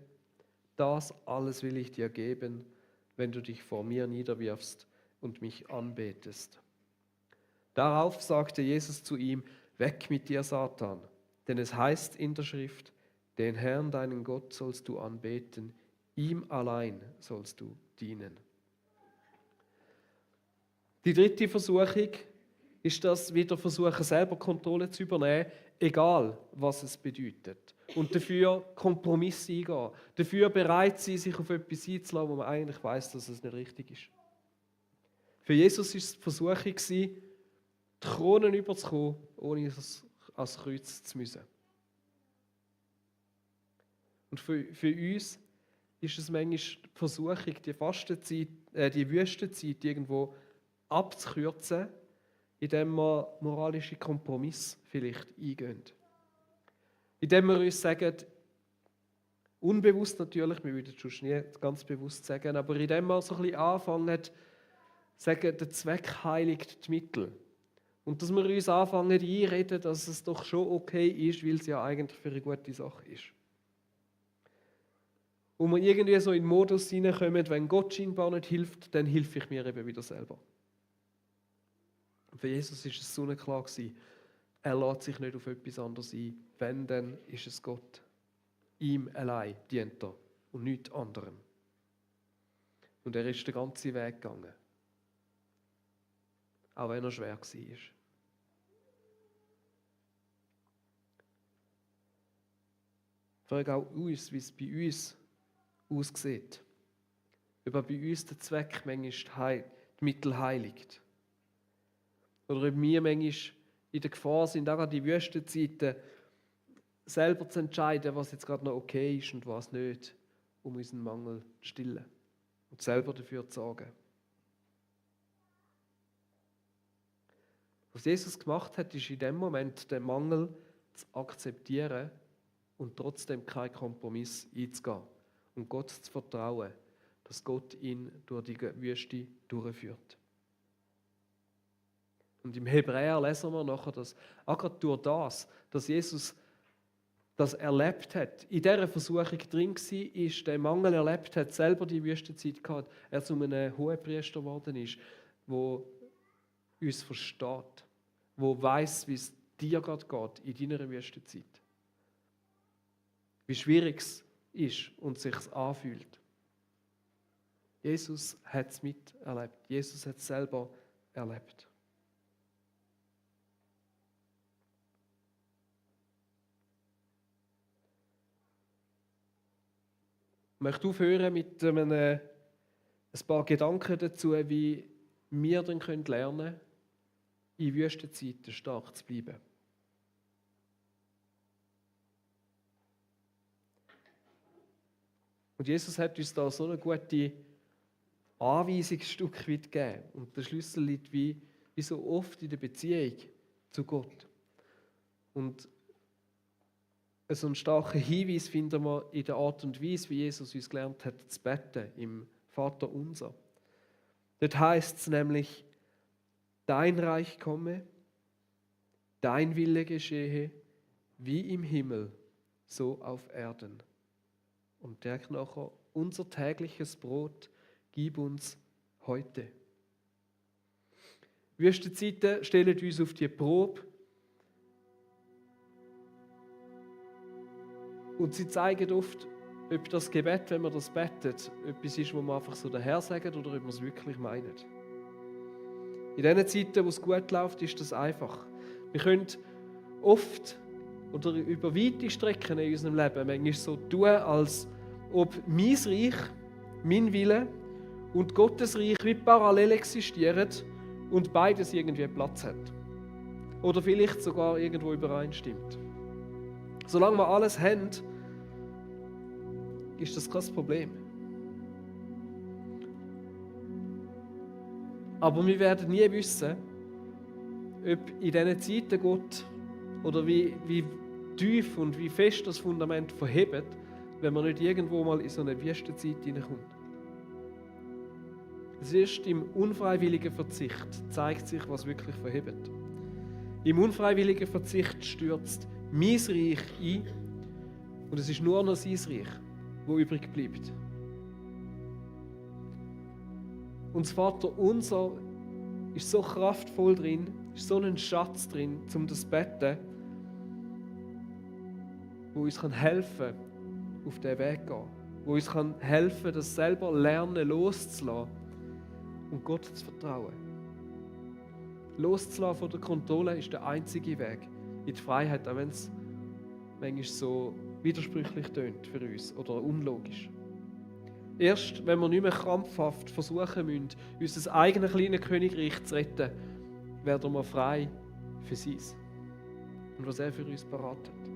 Das alles will ich dir geben, wenn du dich vor mir niederwirfst und mich anbetest. Darauf sagte Jesus zu ihm: Weg mit dir, Satan, denn es heißt in der Schrift: Den Herrn, deinen Gott, sollst du anbeten, ihm allein sollst du dienen. Die dritte Versuchung ist das, wieder versuchen, selber Kontrolle zu übernehmen, egal was es bedeutet. Und dafür Kompromisse eingehen. Dafür bereit sein, sich auf etwas einzulassen, wo man eigentlich weiss, dass es nicht richtig ist. Für Jesus war es die Versuchung, die Kronen überzukommen, ohne ans Kreuz zu müssen. Und für uns ist es manchmal die Versuchung, die Fastenzeit, die Wüstenzeit irgendwo abzukürzen, indem wir moralische Kompromisse vielleicht eingehen. Indem wir uns sagen, unbewusst natürlich, wir würden es sonst nie ganz bewusst sagen, aber indem wir so ein bisschen anfangen, sagen, der Zweck heiligt die Mittel. Und dass wir uns anfangen einreden, dass es doch schon okay ist, weil es ja eigentlich für eine gute Sache ist. Und wir irgendwie so in den Modus hineinkommen, wenn Gott scheinbar nicht hilft, dann helfe ich mir eben wieder selber. Und für Jesus war es so klar, er lässt sich nicht auf etwas anderes ein. Wenn, dann ist es Gott. Ihm allein dient er und nichts anderem. Und er ist den ganzen Weg gegangen. Auch wenn er schwer war. Frage auch uns, wie es bei uns aussieht. Ob bei uns der Zweck manchmal die Mittel heiligt. Oder ob wir manchmal in der Gefahr sind, auch an die Wüstenzeiten, selber zu entscheiden, was jetzt gerade noch okay ist und was nicht, um unseren Mangel zu stillen und selber dafür zu sorgen. Was Jesus gemacht hat, ist in dem Moment den Mangel zu akzeptieren und trotzdem keinen Kompromiss einzugehen. und Gott zu vertrauen, dass Gott ihn durch die Wüste durchführt. Und im Hebräer lesen wir nachher, dass auch gerade durch das, dass Jesus das erlebt hat, in dieser Versuchung drin war, den Mangel erlebt hat, selber die Wüstenzeit gehabt, er zu einem Hohepriester geworden ist, der uns versteht, der weiss, wie es dir gerade geht in deiner Wüstenzeit. Wie schwierig es ist und sich anfühlt. Jesus hat es miterlebt. Jesus hat es selber erlebt. Ich möchte aufhören mit ein paar Gedanken dazu, wie wir dann lernen können, in Wüstenzeiten stark zu bleiben. Und Jesus hat uns da so eine gute Anweisung ein Stück weit gegeben. Und der Schlüssel liegt wie so oft in der Beziehung zu Gott. Und so einen starken Hinweis finden wir in der Art und Weise, wie Jesus uns gelernt hat, zu beten im Vater unser. Dort heißt es nämlich, dein Reich komme, dein Wille geschehe, wie im Himmel, so auf Erden. Und der nachher, unser tägliches Brot gib uns heute. Wüstenzeiten stellen uns auf die Probe. Und sie zeigen oft, ob das Gebet, wenn man das betet, etwas ist, wo man einfach so daher sagt oder ob man es wirklich meint. In den Zeiten, wo es gut läuft, ist das einfach. Wir können oft oder über weite Strecken in unserem Leben manchmal so tun, als ob mein Reich, mein Wille und Gottes Reich wie parallel existieren und beides irgendwie Platz hat. Oder vielleicht sogar irgendwo übereinstimmt. Solange wir alles haben, ist das kein Problem. Aber wir werden nie wissen, ob in diesen Zeiten Gott oder wie tief und wie fest das Fundament verhebt, wenn man nicht irgendwo mal in so eine Wüstenzeit hineinkommt. Es ist im unfreiwilligen Verzicht, zeigt sich, was wirklich verhebt. Im unfreiwilligen Verzicht stürzt mein Reich ein und es ist nur noch sein Reich, wo übrig bleibt. Und das Vaterunser ist so kraftvoll drin, ist so ein Schatz drin, um das Betten, wo uns helfen kann, auf diesen Weg zu gehen. Wo uns helfen kann, das selber lernen, loszulassen und Gott zu vertrauen. Loszulassen von der Kontrolle ist der einzige Weg in die Freiheit, auch wenn es manchmal so widersprüchlich tönt für uns oder unlogisch. Erst wenn wir nicht mehr krampfhaft versuchen müssen, unser eigenes kleines Königreich zu retten, werden wir frei für sein und was er für uns parat hat.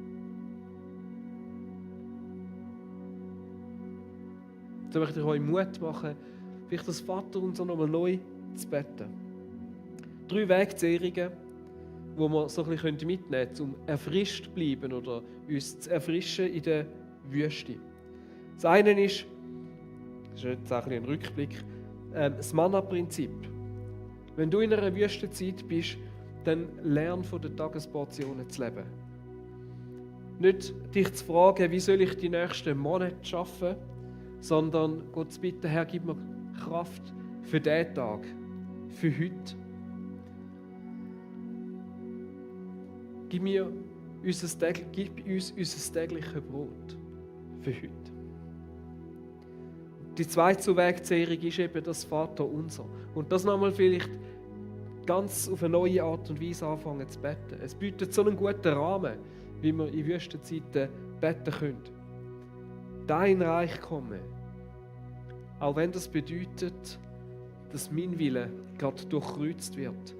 So möchte ich euch Mut machen, vielleicht das Vaterunser nochmal neu zu beten. 3 Wegzehrungen, die wir so ein bisschen mitnehmen können, um erfrischt zu bleiben oder uns zu erfrischen in der Wüste. Das eine ist, das ist jetzt auch ein Rückblick, das Manna-Prinzip. Wenn du in einer Wüstenzeit bist, dann lern von den Tagesportionen zu leben. Nicht dich zu fragen, wie soll ich die nächsten Monate schaffen, sondern Gott zu bitten, Herr, gib mir Kraft für diesen Tag, für heute. Gib uns unser tägliches Brot für heute. Die zweite Wegzehrung ist eben das Vaterunser. Und das nochmal vielleicht ganz auf eine neue Art und Weise anfangen zu beten. Es bietet so einen guten Rahmen, wie wir in Wüstenzeiten beten können. Dein Reich komme. Auch wenn das bedeutet, dass mein Wille gerade durchkreuzt wird.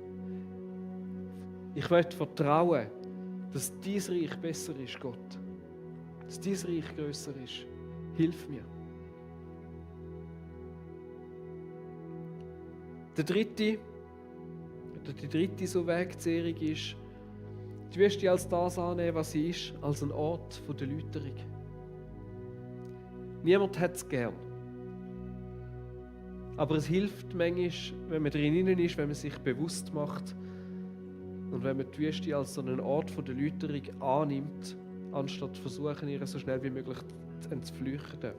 Ich möchte vertrauen, dass dein Reich besser ist, Gott. Dass dein Reich grösser ist. Hilf mir. Die dritte so Wegzehrung ist, die Wüste als das annehmen, was sie ist, als ein Ort der Läuterung. Niemand hat es gern. Aber es hilft manchmal, wenn man drinnen ist, wenn man sich bewusst macht und wenn man die Wüste als so einen Ort der Läuterung annimmt, anstatt versuchen, ihr so schnell wie möglich zu entflüchten.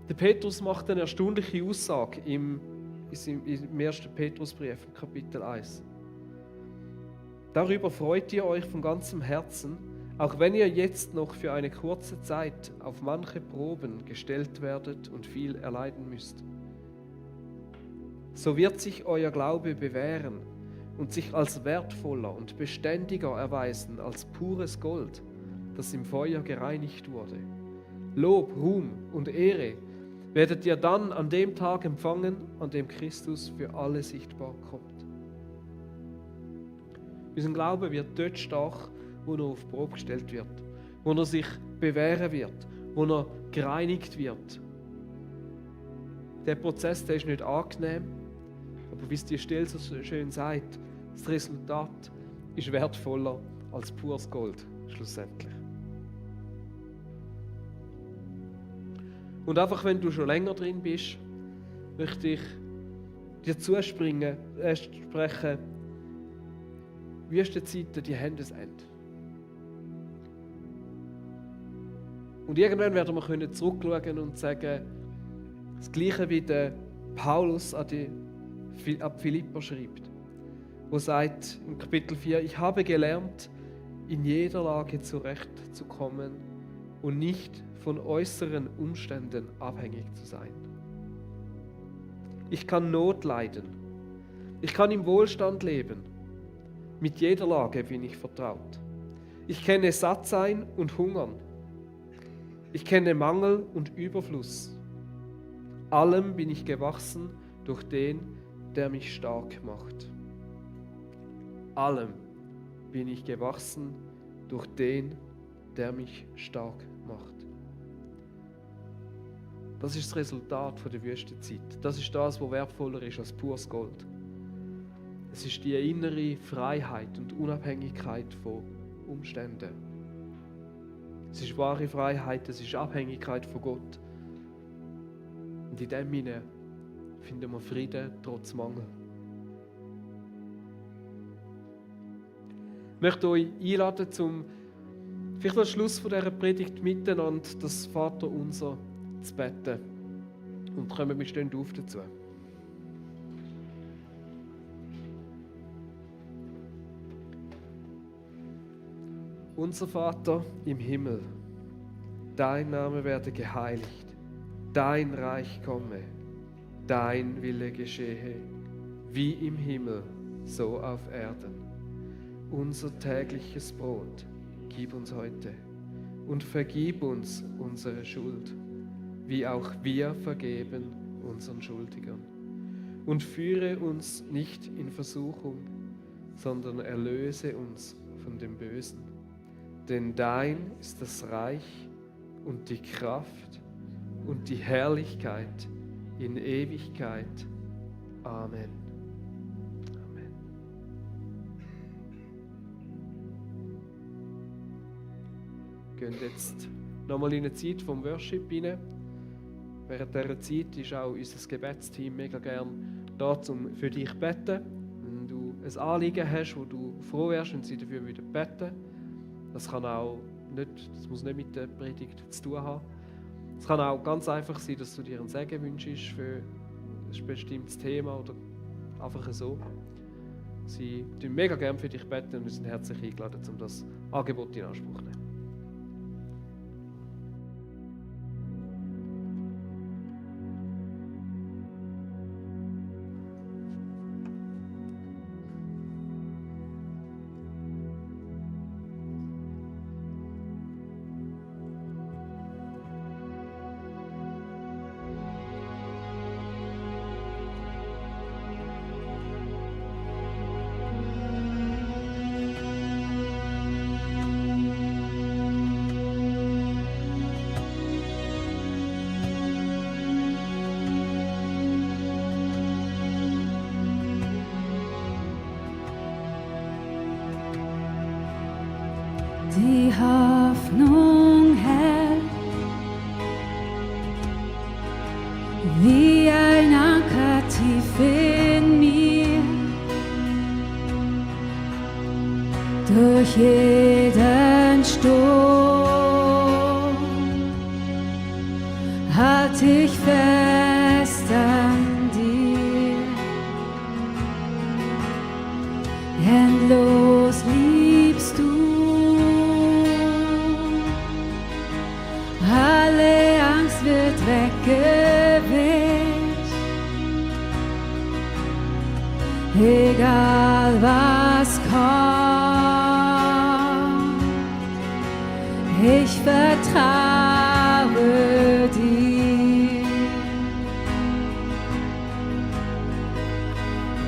Der Petrus macht eine erstaunliche Aussage im 1. Petrusbrief, Kapitel 1. Darüber freut ihr euch von ganzem Herzen, auch wenn ihr jetzt noch für eine kurze Zeit auf manche Proben gestellt werdet und viel erleiden müsst. So wird sich euer Glaube bewähren und sich als wertvoller und beständiger erweisen als pures Gold, das im Feuer gereinigt wurde. Lob, Ruhm und Ehre werdet ihr dann an dem Tag empfangen, an dem Christus für alle sichtbar kommt. Unser Glaube wird dort stark, wo er auf die Probe gestellt wird, wo er sich bewähren wird, wo er gereinigt wird. Der Prozess, der ist nicht angenehm, aber wie es die Stelle so schön sagt, das Resultat ist wertvoller als pures Gold, schlussendlich. Und einfach, wenn du schon länger drin bist, möchte ich dir sprechen, Wüstenzeiten, die haben ein Ende. Und irgendwann werden wir zurückschauen und sagen, das Gleiche wie der Paulus an die Philipper schreibt, wo sagt im Kapitel 4, ich habe gelernt, in jeder Lage zurechtzukommen und nicht von äußeren Umständen abhängig zu sein. Ich kann Not leiden. Ich kann im Wohlstand leben. Mit jeder Lage bin ich vertraut. Ich kenne Sattsein und Hungern. Ich kenne Mangel und Überfluss. Allem bin ich gewachsen durch den, der mich stark macht. Allem bin ich gewachsen durch den, der mich stark macht. Das ist das Resultat der Wüstenzeit. Das ist das, was wertvoller ist als pures Gold. Es ist die innere Freiheit und Unabhängigkeit von Umständen. Es ist wahre Freiheit, es ist Abhängigkeit von Gott. Und in dem hinein finden wir Frieden trotz Mangel. Ich möchte euch einladen, vielleicht am Schluss von dieser Predigt miteinander das Vaterunser zu beten. Und kommen wir stehen auf dazu. Unser Vater im Himmel, dein Name werde geheiligt, dein Reich komme, dein Wille geschehe, wie im Himmel, so auf Erden. Unser tägliches Brot gib uns heute und vergib uns unsere Schuld, wie auch wir vergeben unseren Schuldigern. Und führe uns nicht in Versuchung, sondern erlöse uns von dem Bösen. Denn dein ist das Reich und die Kraft und die Herrlichkeit in Ewigkeit. Amen. Amen. Wir gehen jetzt nochmal in eine Zeit vom Worship rein. Während dieser Zeit ist auch unser Gebetsteam mega gern da, um für dich zu beten. Wenn du ein Anliegen hast, wo du froh wärst, wenn sie dafür wieder beten. Das muss nicht mit der Predigt zu tun haben. Es kann auch ganz einfach sein, dass du dir einen Segen wünschst für ein bestimmtes Thema oder einfach so. Sie tun mega gern für dich beten und wir sind herzlich eingeladen, um das Angebot in Anspruch zu nehmen. Die Hoffnung hält durch jeden Sturm. Halt ich fest an dir, endlos liebst du. Alle Angst wird weggewischt, egal was kommt, ich vertraue dir.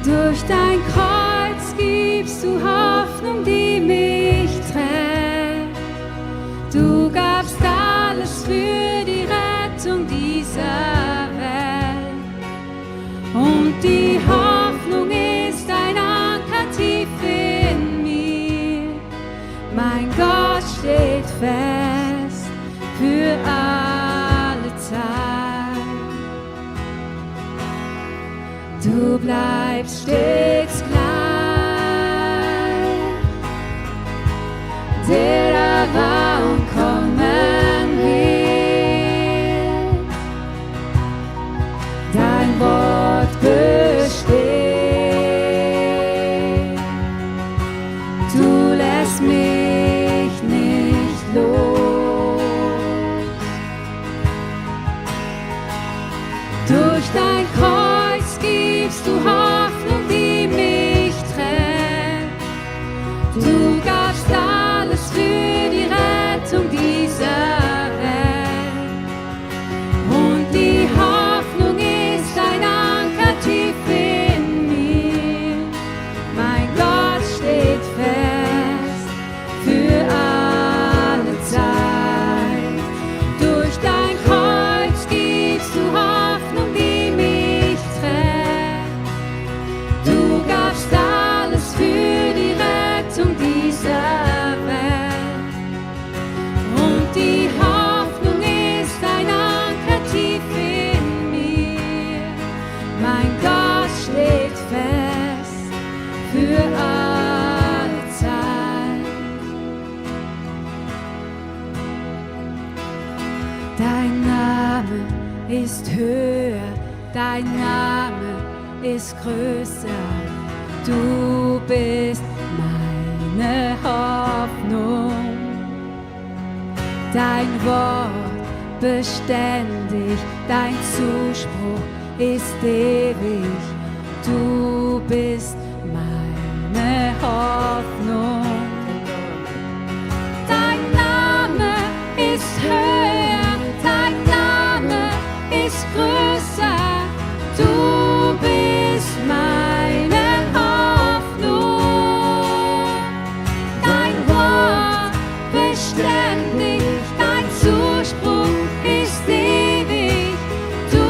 Durch dein Kreuz gibst du Hoffnung, die mich trägt. Du gabst alles für die Rettung dieser Welt. Und die Hoffnung ist ein Anker tief in mir. Mein Gott steht fest für alle Zeit. Du bleibst stets gleich, der da war und kommen wird. Dein Wort besteht, du lässt mich nicht los. Durch dein Kreuz gibst du Hoffnung, die mich trägt. Du gabst alles für die Rettung dieser Welt. Und die Hoffnung ist ein Anker tief in mir. Mein Gott steht fest für alle Zeit. Durch dein Kreuz gibst du Hoffnung, die mich trägt. Du gabst alles für die Rettung dieser Welt. Und die Hoffnung ist ein Anker tief in mir. Mein Gott steht fest für alle Zeit. Dein Name ist höher, dein Name ist größer. Du bist meine Hoffnung. Dein Wort beständig, dein Zuspruch ist ewig. Du bist meine Hoffnung. Dein Name ist höher, dein Name ist größer. Du bist meine Hoffnung. Dein Wort beständig, dein Zuspruch ist ewig. Du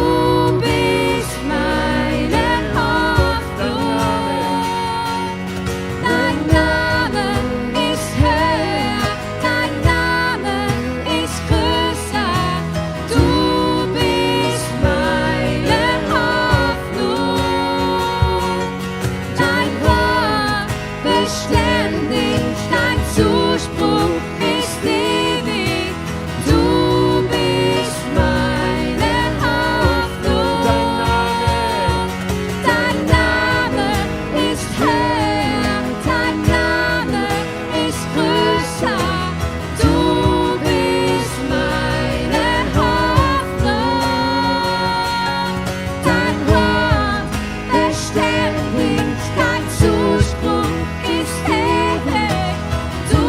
bist meine Hoffnung. Dein Name ist höher, dein Name ist größer. Du bist meine Hoffnung. Dein Wort beständig, dein Zuspruch ist ewig. Du bist meine Hoffnung. Dein Name ist höher, dein Name ist größer. Du bist meine Hoffnung. Dein Wort beständig, dein Zuspruch ist ewig. Du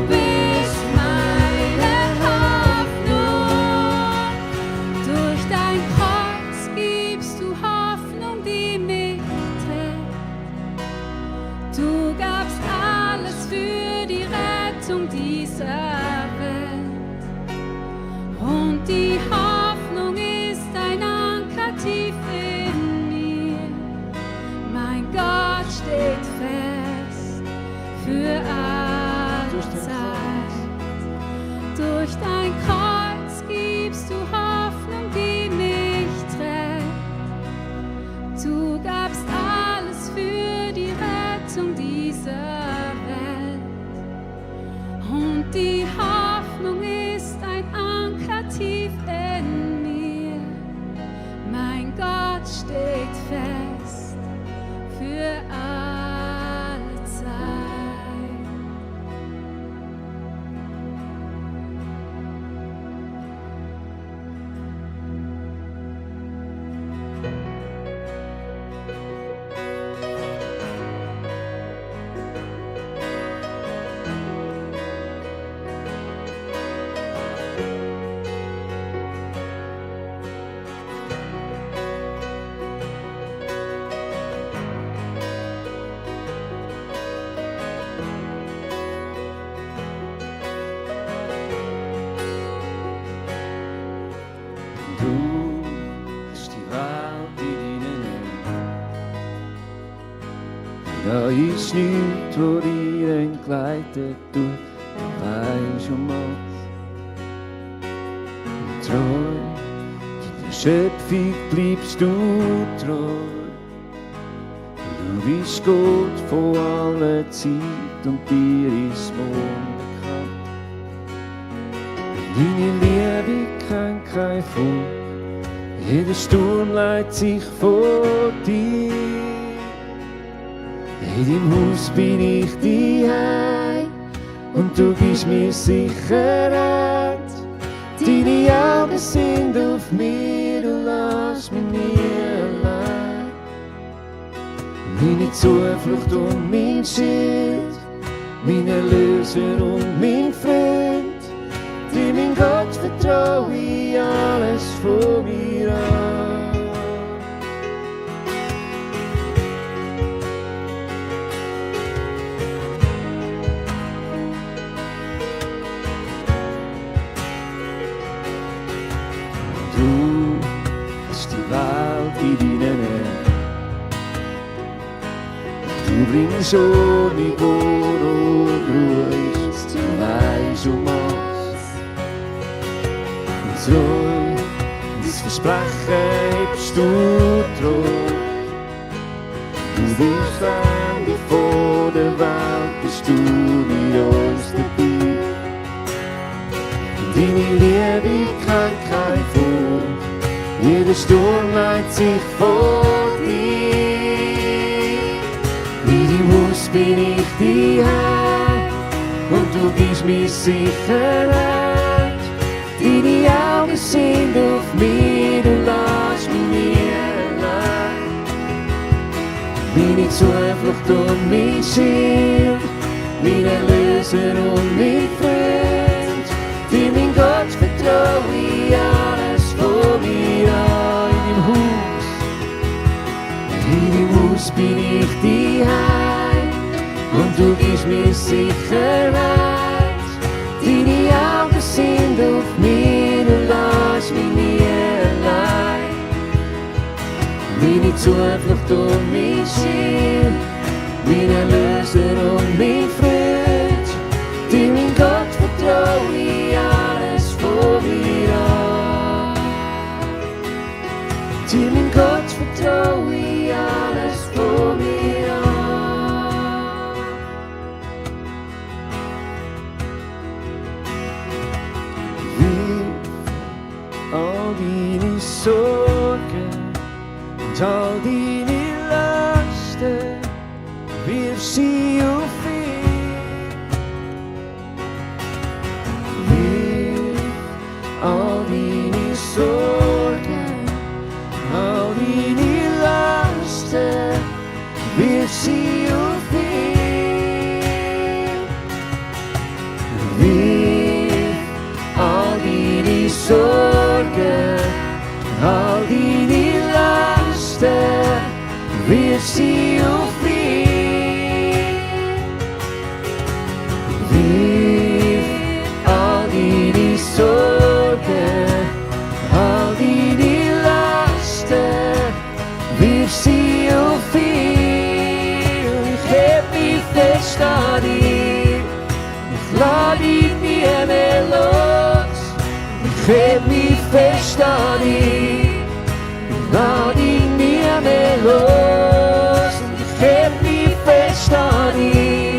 bist meine Hoffnung. Durch dein Kreuz gibst du Hoffnung, die mich trägt. Du gabst alles für die Rettung dieser Welt. Und die Hoffnung ist ein Anker tief in mir. Mein Gott steht fest für alle Zeit. Durch dein Kreuz gibst du Hoffnung, die mich trägt. Du gabst alles für die Rettung dieser Welt. ist nichts, wo dir entgleitet tut, du weisst um alles. Und treu, deiner Schöpfung bleibst du treu. Du bist Gott von aller Zeit und dir ist Mond bekannt. Deine Liebe kennt kein Fund, jeder Sturm leitet sich vor dir. In deinem Haus bin ich daheim und du gibst mir Sicherheit. Deine Augen sind auf mir, du lässt mich nie allein. Meine Zuflucht und mein Schild, mein Erlöser und mein Freund. Dir, mein Gott, vertraue ich alles von mir an. Du hast die Welt in deinen Händen. Du bringst ohne Wohl und Ruhe ist, du weisst um alles. Und treu, dein Versprechen hebst du treu. Du bist Ende vor der Welt, bist du mit uns dabei. Deine Liebe kennt kein Fund, jeder Sturm leitet sich vor dir. In deinem Haus bin ich daheim und du gibst mir Sicherheit. Deine Augen sind auf mir, du lässt mich nie allein. Meine Zuflucht und mein Schild, mein Erlöser und mein Freund. Dir, mein Gott, vertraue ich alles von mir an. In deinem Haus bin ich daheim und du gibst mir Sicherheit. Deine Augen sind auf mir, du lässt mich nie allein. Meine Zuflucht und mein Schild, mein Erlöser und mein Freund. Dir, mein Gott, vertraue ich alles von mir an. Dir, mein Gott, vertraue ich alles von mir an. Wirf all deine Sorgen und all deine Lasten, wirf sie auf ihn. Wirf all deine Sorgen, all deine Lasten, wirf sie auf ihn. Wirf all deine Sorgen, all deine Lasten, wirf sie auf ihn. Wirf all deine Sorgen, all deine Lasten, wirf sie auf ihn. Ich heb mich fest an dir, ich lass dich nie mehr los. Ich heb mich fest an dir, ich lass dich nie mehr los. Ich heb mich fest an dir,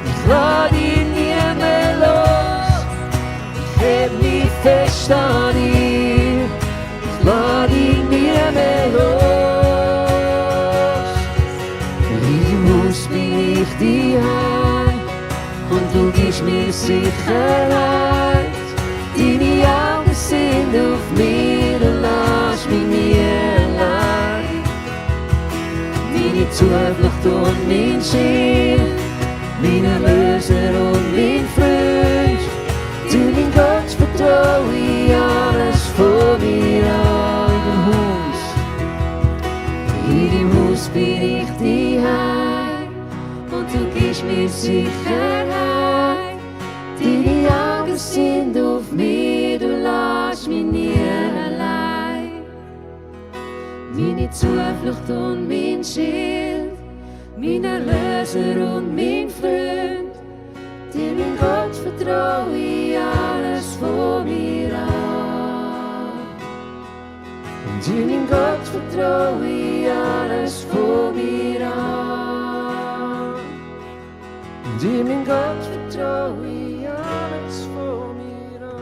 ich lass dich nie mehr los. Ich heb mich fest an dir, ich lass dich nie mehr los. In deinem Haus bin ich daheim und du gibst mir Sicherheit. Deine Augen sind auf mir, du lässt mich nie allein. Deine Zuflucht und mein Schild, mein Erlöser und mein Freund. Du, mein Gott, vertraue ich alles von mir an. In deinem Haus bin ich daheim und du gibst mir Sicherheit. Deine Augen sind auf mir, du lässt mich nie allein. Meine Zuflucht und mein Schild, mein Erlöser und mein Freund. Dir, mein Gott, vertraue ich alles von mir an. Und dir, mein Gott, vertraue ich alles von mir an. Und dir, mein Gott, vertraue ich alles von mir an.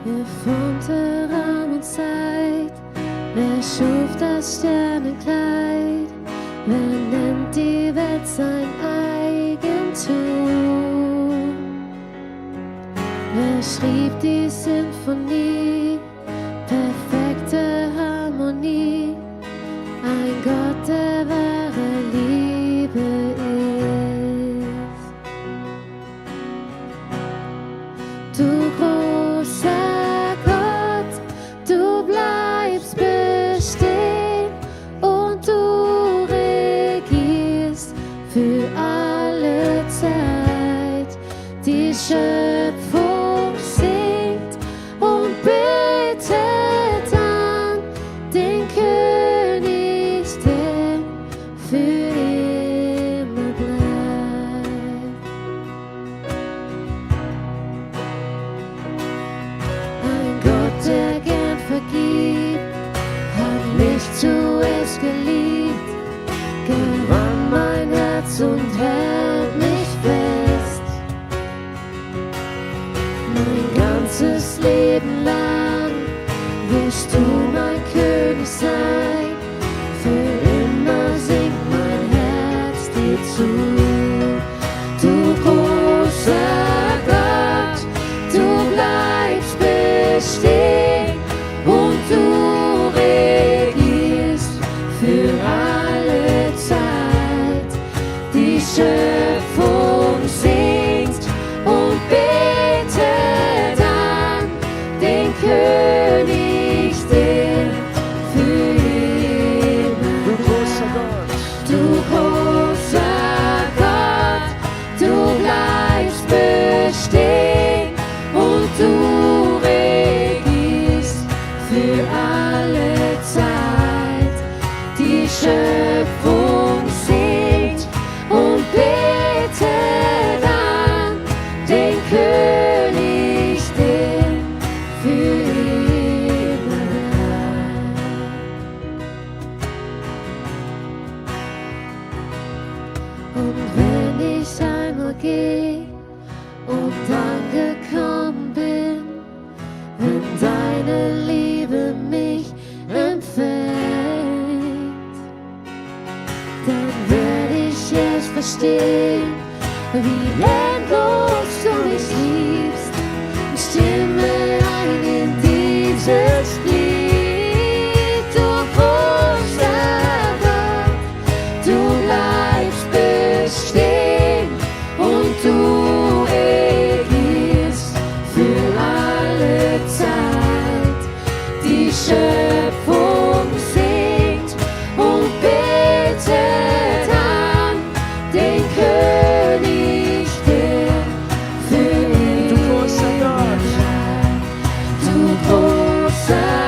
Wer formte Raum und Zeit? Wer schuf das Sternenkleid? Wer nennt die Welt sein Eigentum? Wer schrieb die Symphonie? Perfekte Harmonie. Ein Gott, der wahre Liebe ist. Du großer Gott, du bleibst bestehen und du regierst für alle Zeit. Die Schöpfung singt und betet an den König, der für immer bleibt. Ein Gott, der gern vergibt, hat mich zuerst geliebt, gewann mein Herz und hält mich fest. Mein ganzes Leben lang wirst du mein König sein, für immer singt mein Herz dir zu. Du großer Gott, du bleibst bestehen und du regierst für alle Zeit. Die Schöpfung singt und betet an den König, der für immer Du großer Gott, Du großer Gott, du bleibst bestehen und du regierst für alle Zeit. Die Schöpfung singt und betet an den König, der für immer bleibt. Und wenn ich einmal gehe und angekommen bin, wenn deine Liebe mich empfängt, dann werde ich erst verstehen, wie endlos du mich liebst, und stimme ein in dieses Lied. Du großer Gott, du bleibst bestehen und du regierst für alle Zeit. Die Schöpfung singt und betet an den König, der für du großer Gott, immer bleibt. Du großer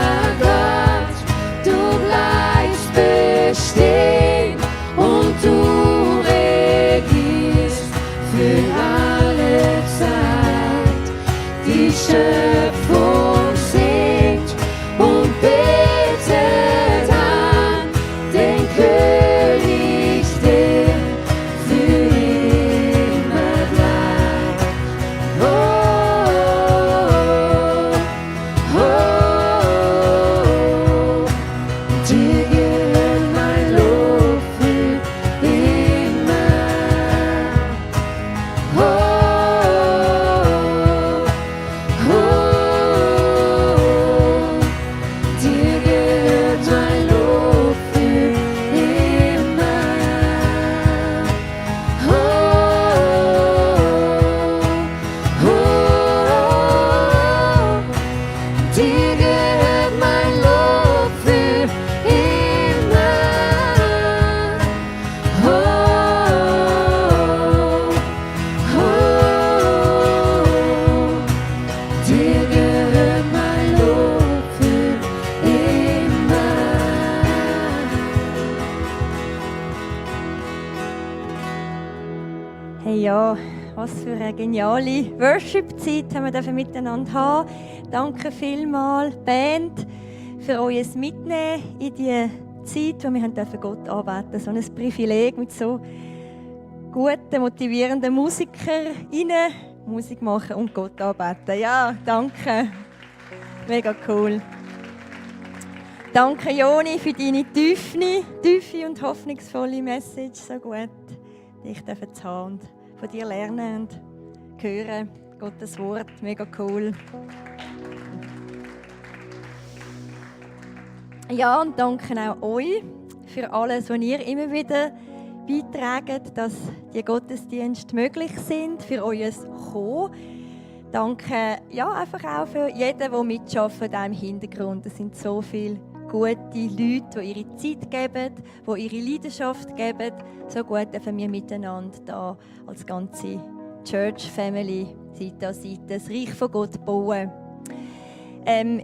Hey ja, was für eine geniale Worship-Zeit haben wir miteinander haben. Danke vielmals, Band, für euer Mitnehmen in die Zeit, wo wir Gott anbeten dürfen. So ein Privileg mit so guten, motivierenden Musikern Musik machen und Gott anbeten. Ja, danke. Mega cool. Danke, Joni, für deine tiefe und hoffnungsvolle Message. So gut, dich zu haben und von dir lernen und hören. Gottes Wort, mega cool. Ja, und danke auch euch für alles, was ihr immer wieder beitragt, dass die Gottesdienste möglich sind, für euer Kommen. Danke ja, einfach auch für jeden, der mitarbeitet im Hintergrund. Es sind so viele gute Leute, die ihre Zeit geben, die ihre Leidenschaft geben. So gut dürfen wir miteinander da als ganze Church Family Seite an Seite das Reich von Gott bauen.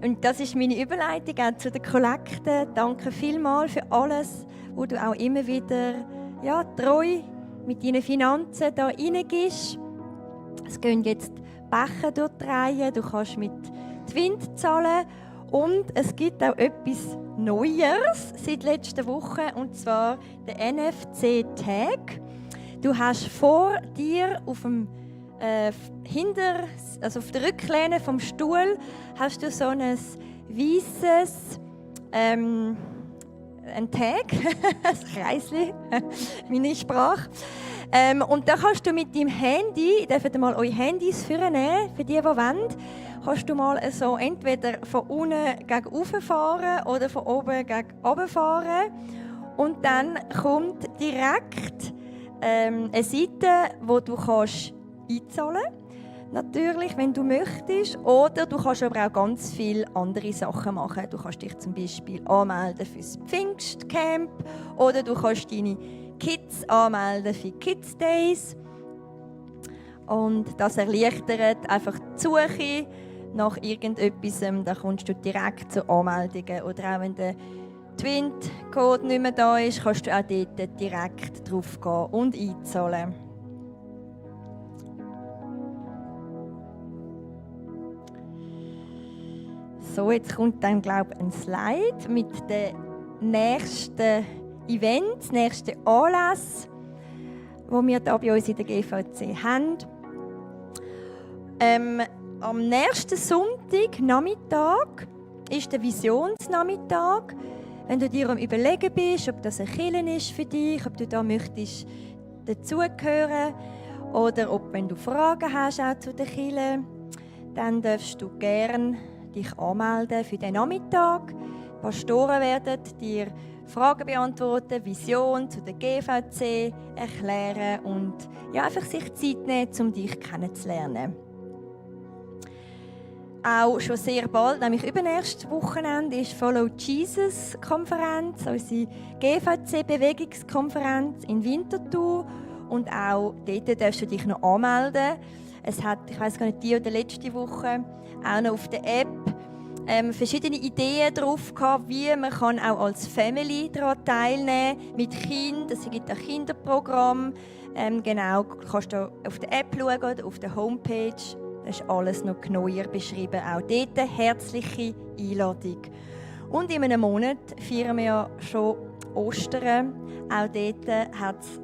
Und das ist meine Überleitung auch zu den Kollekten. Danke vielmals für alles, wo du auch immer wieder treu mit deinen Finanzen da reingibst. Es gehen jetzt Becher durch die Reihe, du kannst mit Twint zahlen. Und es gibt auch etwas Neues seit letzter Woche, und zwar der NFC-Tag. Du hast vor dir auf dem auf der Rücklehne vom Stuhl hast du so ein weißes ein Tag, ein Kreisli, meine Sprache. Und da kannst du mit deinem Handy, ihr dürft mal eure Handys vornehmen, für die wollen, kannst du mal so entweder von unten gegen oben fahren oder von oben gegen runter fahren. Und dann kommt direkt eine Seite, wo du kannst einzahlen kannst. Natürlich, wenn du möchtest. Oder du kannst aber auch ganz viele andere Sachen machen. Du kannst dich zum Beispiel anmelden für das Pfingstcamp oder du kannst deine Kids anmelden für Kids Days. Und das erleichtert einfach die Suche nach irgendetwas. Da kommst du direkt zu Anmeldungen. Oder auch wenn der Twint-Code nicht mehr da ist, kannst du auch dort direkt drauf gehen und einzahlen. So, jetzt kommt dann, glaube ich, ein Slide mit den nächsten Events, nächsten Anlässen, die wir hier bei uns in der GVC haben. Am nächsten Sonntag, Nachmittag, ist der Visionsnachmittag. Wenn du dir am Überlegen bist, ob das ein Kirche ist für dich, ob du da möchtest dazugehören oder ob, wenn du Fragen hast auch zu der Kirche, dann darfst du gerne dich anmelden für den Nachmittag. Die Pastoren werden dir Fragen beantworten, Vision zu der GVC erklären und einfach sich Zeit nehmen, um dich kennenzulernen. Auch schon sehr bald, nämlich übernächstes Wochenende, ist Follow Jesus Konferenz, unsere GVC-Bewegungskonferenz in Winterthur. Und auch dort darfst du dich noch anmelden. Es hat, ich weiss gar nicht, die oder letzte Woche auch noch auf der App verschiedene Ideen drauf gehabt, wie man kann auch als Family daran teilnehmen kann, mit Kindern. Es gibt ein Kinderprogramm. Genau, du kannst du auf der App schauen oder auf der Homepage. Das ist alles noch genauer beschrieben. Auch dort eine herzliche Einladung. Und in einem Monat feiern wir ja schon Ostern. Auch dort hat es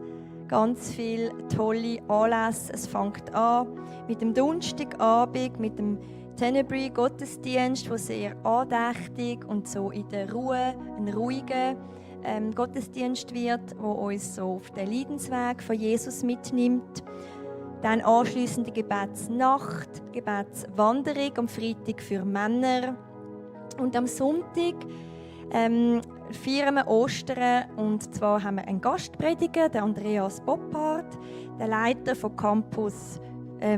ganz viele tolle Anlässe. Es fängt an mit dem Donnerstagabend, mit dem Tenebrae Gottesdienst, der sehr andächtig und so in der Ruhe, ein ruhiger Gottesdienst wird, wo uns so auf den Leidensweg von Jesus mitnimmt. Dann anschliessend die Gebetsnacht, Gebetswanderung am Freitag für Männer. Und am Sonntag feiern wir Ostern, und zwar haben wir einen Gastprediger, den Andreas Boppard, der Leiter vom Campus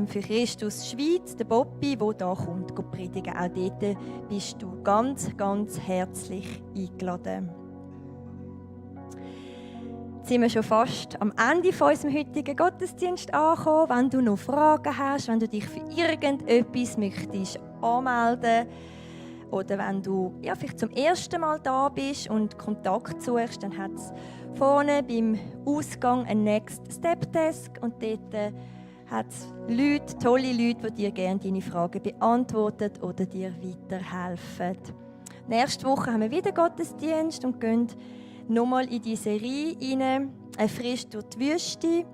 für Christus Schweiz, der Boppi, der hier kommt predigen. Auch dort bist du ganz, ganz herzlich eingeladen. Jetzt sind wir schon fast am Ende von unserem heutigen Gottesdienst angekommen. Wenn du noch Fragen hast, wenn du dich für irgendetwas möchtest anmelden Oder wenn du vielleicht zum ersten Mal da bist und Kontakt suchst, dann hat es vorne beim Ausgang ein Next Step Desk und dort hat es Leute, tolle Leute, die dir gerne deine Fragen beantworten oder dir weiterhelfen. Nächste Woche haben wir wieder Gottesdienst und gehen nochmal in die Serie rein, frisch durch die Wüste.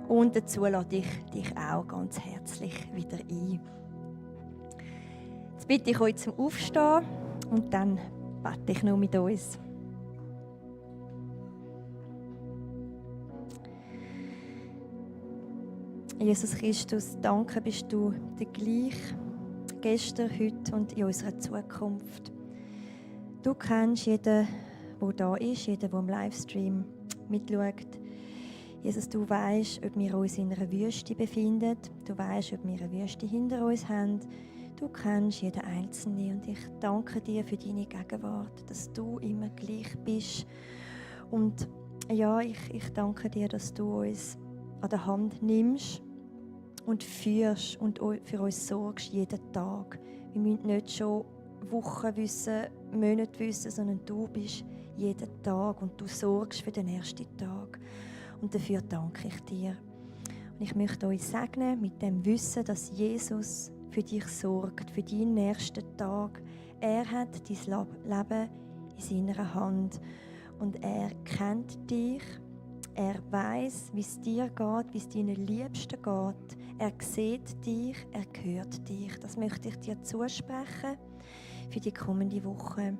Und dazu lade ich dich auch ganz herzlich wieder ein. Jetzt bitte ich euch zum Aufstehen und dann bete ich noch mit uns. Jesus Christus, danke bist du der gleich, gestern, heute und in unserer Zukunft. Du kennst jeden, der da ist, jeden, der im Livestream mitschaut. Jesus, du weißt, ob wir uns in einer Wüste befinden. Du weißt, ob wir eine Wüste hinter uns haben. Du kennst jeden Einzelnen und ich danke dir für deine Gegenwart, dass du immer gleich bist. Und ja, ich danke dir, dass du uns an der Hand nimmst und führst und für uns sorgst jeden Tag. Wir müssen nicht schon Wochen wissen, Monate wissen, sondern du bist jeden Tag und du sorgst für den ersten Tag. Und dafür danke ich dir. Und ich möchte euch segnen mit dem Wissen, dass Jesus für dich sorgt, für deinen nächsten Tag. Er hat dein Leben in seiner Hand und er kennt dich. Er weiß, wie es dir geht, wie es deinen Liebsten geht. Er sieht dich, er hört dich. Das möchte ich dir zusprechen für die kommende Woche.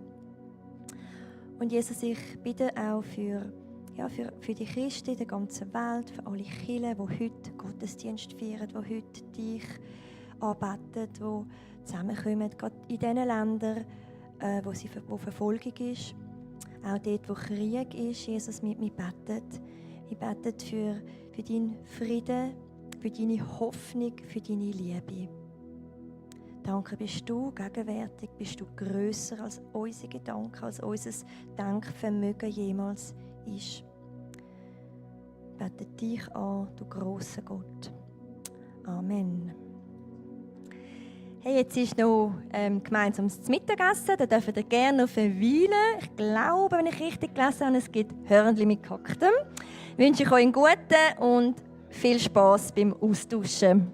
Und Jesus, ich bitte auch für die Christen in der ganzen Welt, für alle Kirchen, die heute Gottesdienst feiern, die heute dich anbeten, die zusammenkommen, gerade in den Ländern, wo Verfolgung ist, auch dort, wo Krieg ist. Jesus, mit mir betet. Ich bete für deinen Frieden, für deine Hoffnung, für deine Liebe. Danke, bist du gegenwärtig, bist du grösser als unsere Gedanken, als unser Denkvermögen jemals ist. Bete dich an, du grosser Gott. Amen. Hey, jetzt ist noch gemeinsames Mittagessen, da dürft ihr gerne noch verweilen. Ich glaube, wenn ich richtig gelesen habe, es gibt Hörnli mit Gehacktem. Ich wünsche euch einen guten und viel Spass beim Austauschen.